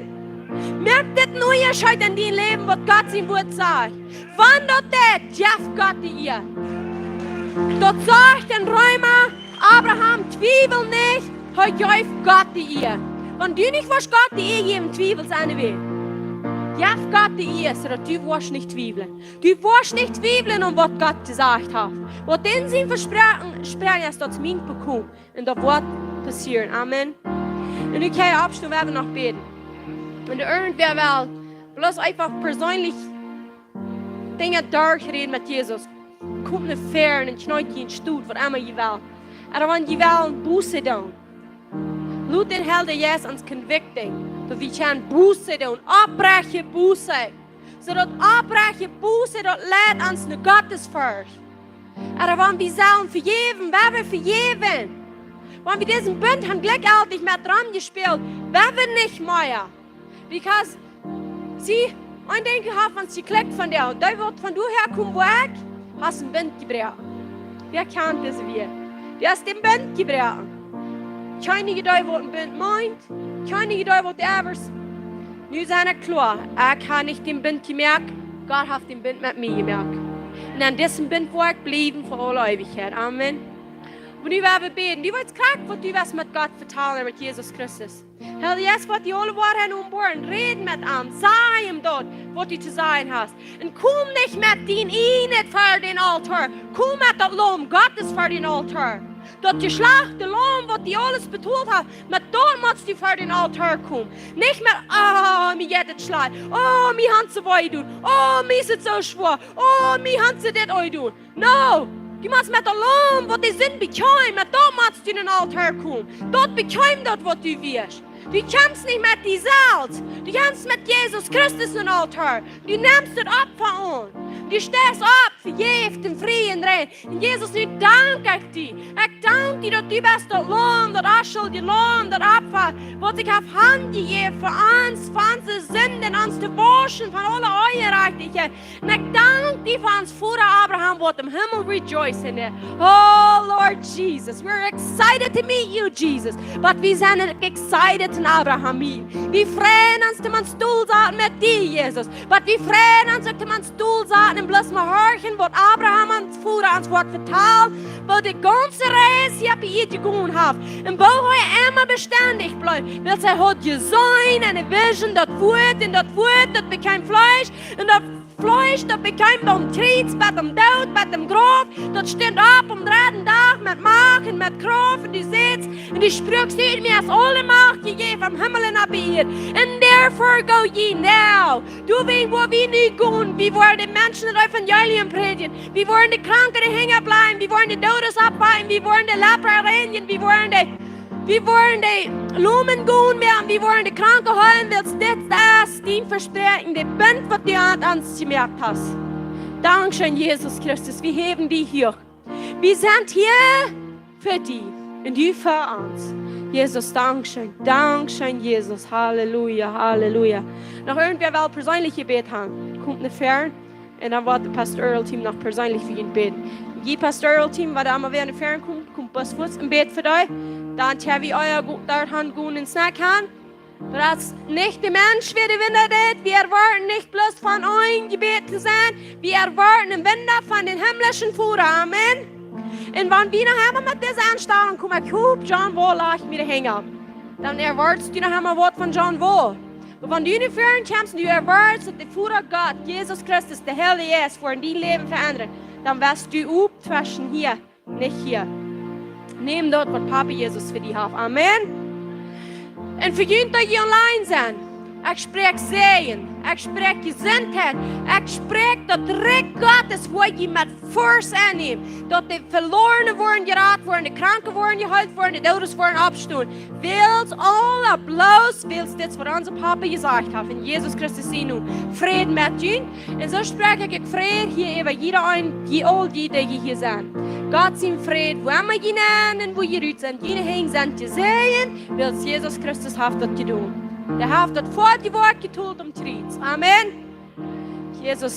Moakt dit een Unjascheet en dien Läwen, waut Gott sien Wuat sajcht? Wan daut deit, jeff Gott de Ea. Daut sajcht en Reema: "Abraham, twiewel nich, hee jeef Gott de Ea." Wan du nich woascht Gott de Ea jäwen, twiewel aun de Welt. Jeff Gott de Ea, soo daut du woascht nich twiewlen. Du woascht nich twiewlen aun waut Gott jesajcht haft. Waut en sien Vespräakjen, Vespräakjen es, daut es mien Bekomen. Un daut woat passieren. Amen. Un nu kjenn jie oppstonen, wie woaren noch bäden. Un irjentwäa well, bloos eefach perseenlich Dinja derchräden met Jesus. Komt no väaren un kjneet jie en Stoot, waut emma jie wellen. Ooda wan jie wellen Buße doonen. Lot dän Heiljen Jeist ons convicten, daut wie kjennen Buße doonen, opprechte Buße. Soo daut opprechte Buße, daut leit ons no Gottesfurcht. Ooda wan wie sellen vejäwen, woa wie vejäwen. Wan wie disen Bunt han jlikjjeltich met romjespält, woa wie nich mea. Because, see, een Dinkj haft ons jekjlikjt vondoag. Dee waut von doa häakomen, woa ekj, hast een Bunt jebroaken. Wäa kjant dise Wieed? Du hast dän Bunt jebroaken. Kjeeneen weet waut een Bunt meent. Kjeeneen weet waut de Evers. Nu sie ekj kloa. Ekj hab nich dän Bunt jemoakt. Gott haft dän Bunt met mie jemoakt. Un aun disen Bunt woa ekj bliewen fa aule Eewichkjeit. Amen. Oba nu woa wie bäden. Du weetst krakjt waut du woascht met Gott vetalen, met Jesus Christus. Heilja Jeist, waut die aule Woarheit aunboaren, räd met am, saj am daut, waut du to sajen hast. Un kom nich met dien ieejnet ver dän Altoa, kom met daut Laum Gottes ver dän Altoa. Daut jeschlachte Laum, waut die aules betolt haft, met daut motst du ver dän Altoa komen. Nich met, oh, mie jeit et schlajcht, oh, mie haft et wee jedonen, oh, mie es et soo schwoa, oh, mie haft et dit wee jedonen. No, du motst met daut Laum, waut de Sind bekjeem, met daut motst du no dän Altoa komen. Daut bekjemt daut, waut du wieescht. Du kjemst nich met die selfst. Du kjemst met Jesus Christus no dän Altoa. Du nemst daut Opfa aun. Du steist opp, vejäft un frie un rein. Un Jesus, nu dank ekj die. Ekj dank die, daut du best daut Laum, daut onschuldje Laum, daut Opfa, waut sikj haft hanjejäft fa ons, fa onse Sinden, ons to wauschen von aule Onjerajchtichkjeit. Un ekj dank die fa ons Voda Abraham, waut em Himmel rejoicen deit. Oh, Lord Jesus, we're excited to meet you, Jesus. But wie sent excited to Abraham meeten. Wie freien ons, om aun dän Stool to saten met die, Jesus. But wie freien ons uk, om aun dän Stool to saten un bloos mau horchen, waut Abraham ons Voda ons woat vetalen, woo de gaunze Reis hia oppe Ieed jegonen haft. Un woo hee emma bestendich bleef. Wiels hee haud jeseenen enne Vision, daut Wuat, un daut Wuat, daut bekjeem Fleesch, un daut Fleesch, daut bekjeem biem Kjriez, bat dän Doot, bat dän Grauf, daut stunt opp aum dredden Dach met Macht un met Krauft un du sätst, un du sprakjst: Ut mie es aule Macht jejäft em Himmel un oppe Ieed. And therefore go ye now. Doawäajen woa wie nu gonen, wie woaren de Menschen daut Evangelium prädjen, wie woaren de Kranke de Henj oppläajen, wie woaren de Doodes oppwakjen, wie woaren de Lepra reinjen, wie woaren de Wie woaren de Lomen gonen moaken, wie woaren de Kranke heelen, wiels dit es dien Vespräakjen, de Bunt, waut du aun ons jemoakt hast. Dankscheen, Jesus Christus, wie häwen die hia. Wie sent hia fa die un du fa ons. Jesus, dankscheen, dankscheen, Jesus, Halleluja, Halleluja. Noch irjentwäa well perseenlich jebät haben? Komt no väaren. Un dan woat de Pastor Earl Team noch perseenlich fa junt bäden. Jie Pastor Earl Team, waut emma wäa no väaren kjemt, kjemt bloos fuaz un bät fa die. Dan kjenn wie uk go-, doa han gonen un Snack han. Daut es nich de Mensch, wäa de Wunda deit. Wie erwoaten nich bloos von een Jebäd to sennen. Wie erwoaten een Wunda von dän himmlischen Voda. Amen. Un wan wie noch emma met dise Enstalunk komen, ekj hop, John Wall lajcht mie de Henj opp. Dan erwoatst du noch emma waut von John Wall. Oba wan du no väaren kjemst un du erwoatst, daut de Voda Gott, Jesus Christus, de Heilje Jeist, woat dien Läwen veendren, dan woascht du oppwaschen hia, nich hia. Nem daut, waut Papa Jesus fa die haft. Amen. Un fa junt, dee hia online sent, ekj spräakj Säajen, ekj spräakj Jesuntheit, ekj spräakj daut Rikj Gottes, wua jie met Force aunnämen, daut de Velorne woaren jerat woaren, de Kranke woaren jeheelt woaren, de Doodes woaren oppstonen. Wiels aula bloos, wiels dit, waut onse Papa jesajcht haft, en Jesus Christus sienen Nomen. Fräd met junt. Un soo spräakj ekj Fräd hia äwa jieda een, jie aul, dee, dee hia sent. Gott sien Fräd, wua emma jie nenn un wua jie rut sent, june Henj sent jesäajent, wiels Jesus Christus haft daut jedonen. Hee haft daut fa die Woakj jetolt aum Kjriez. Amen. Jesus,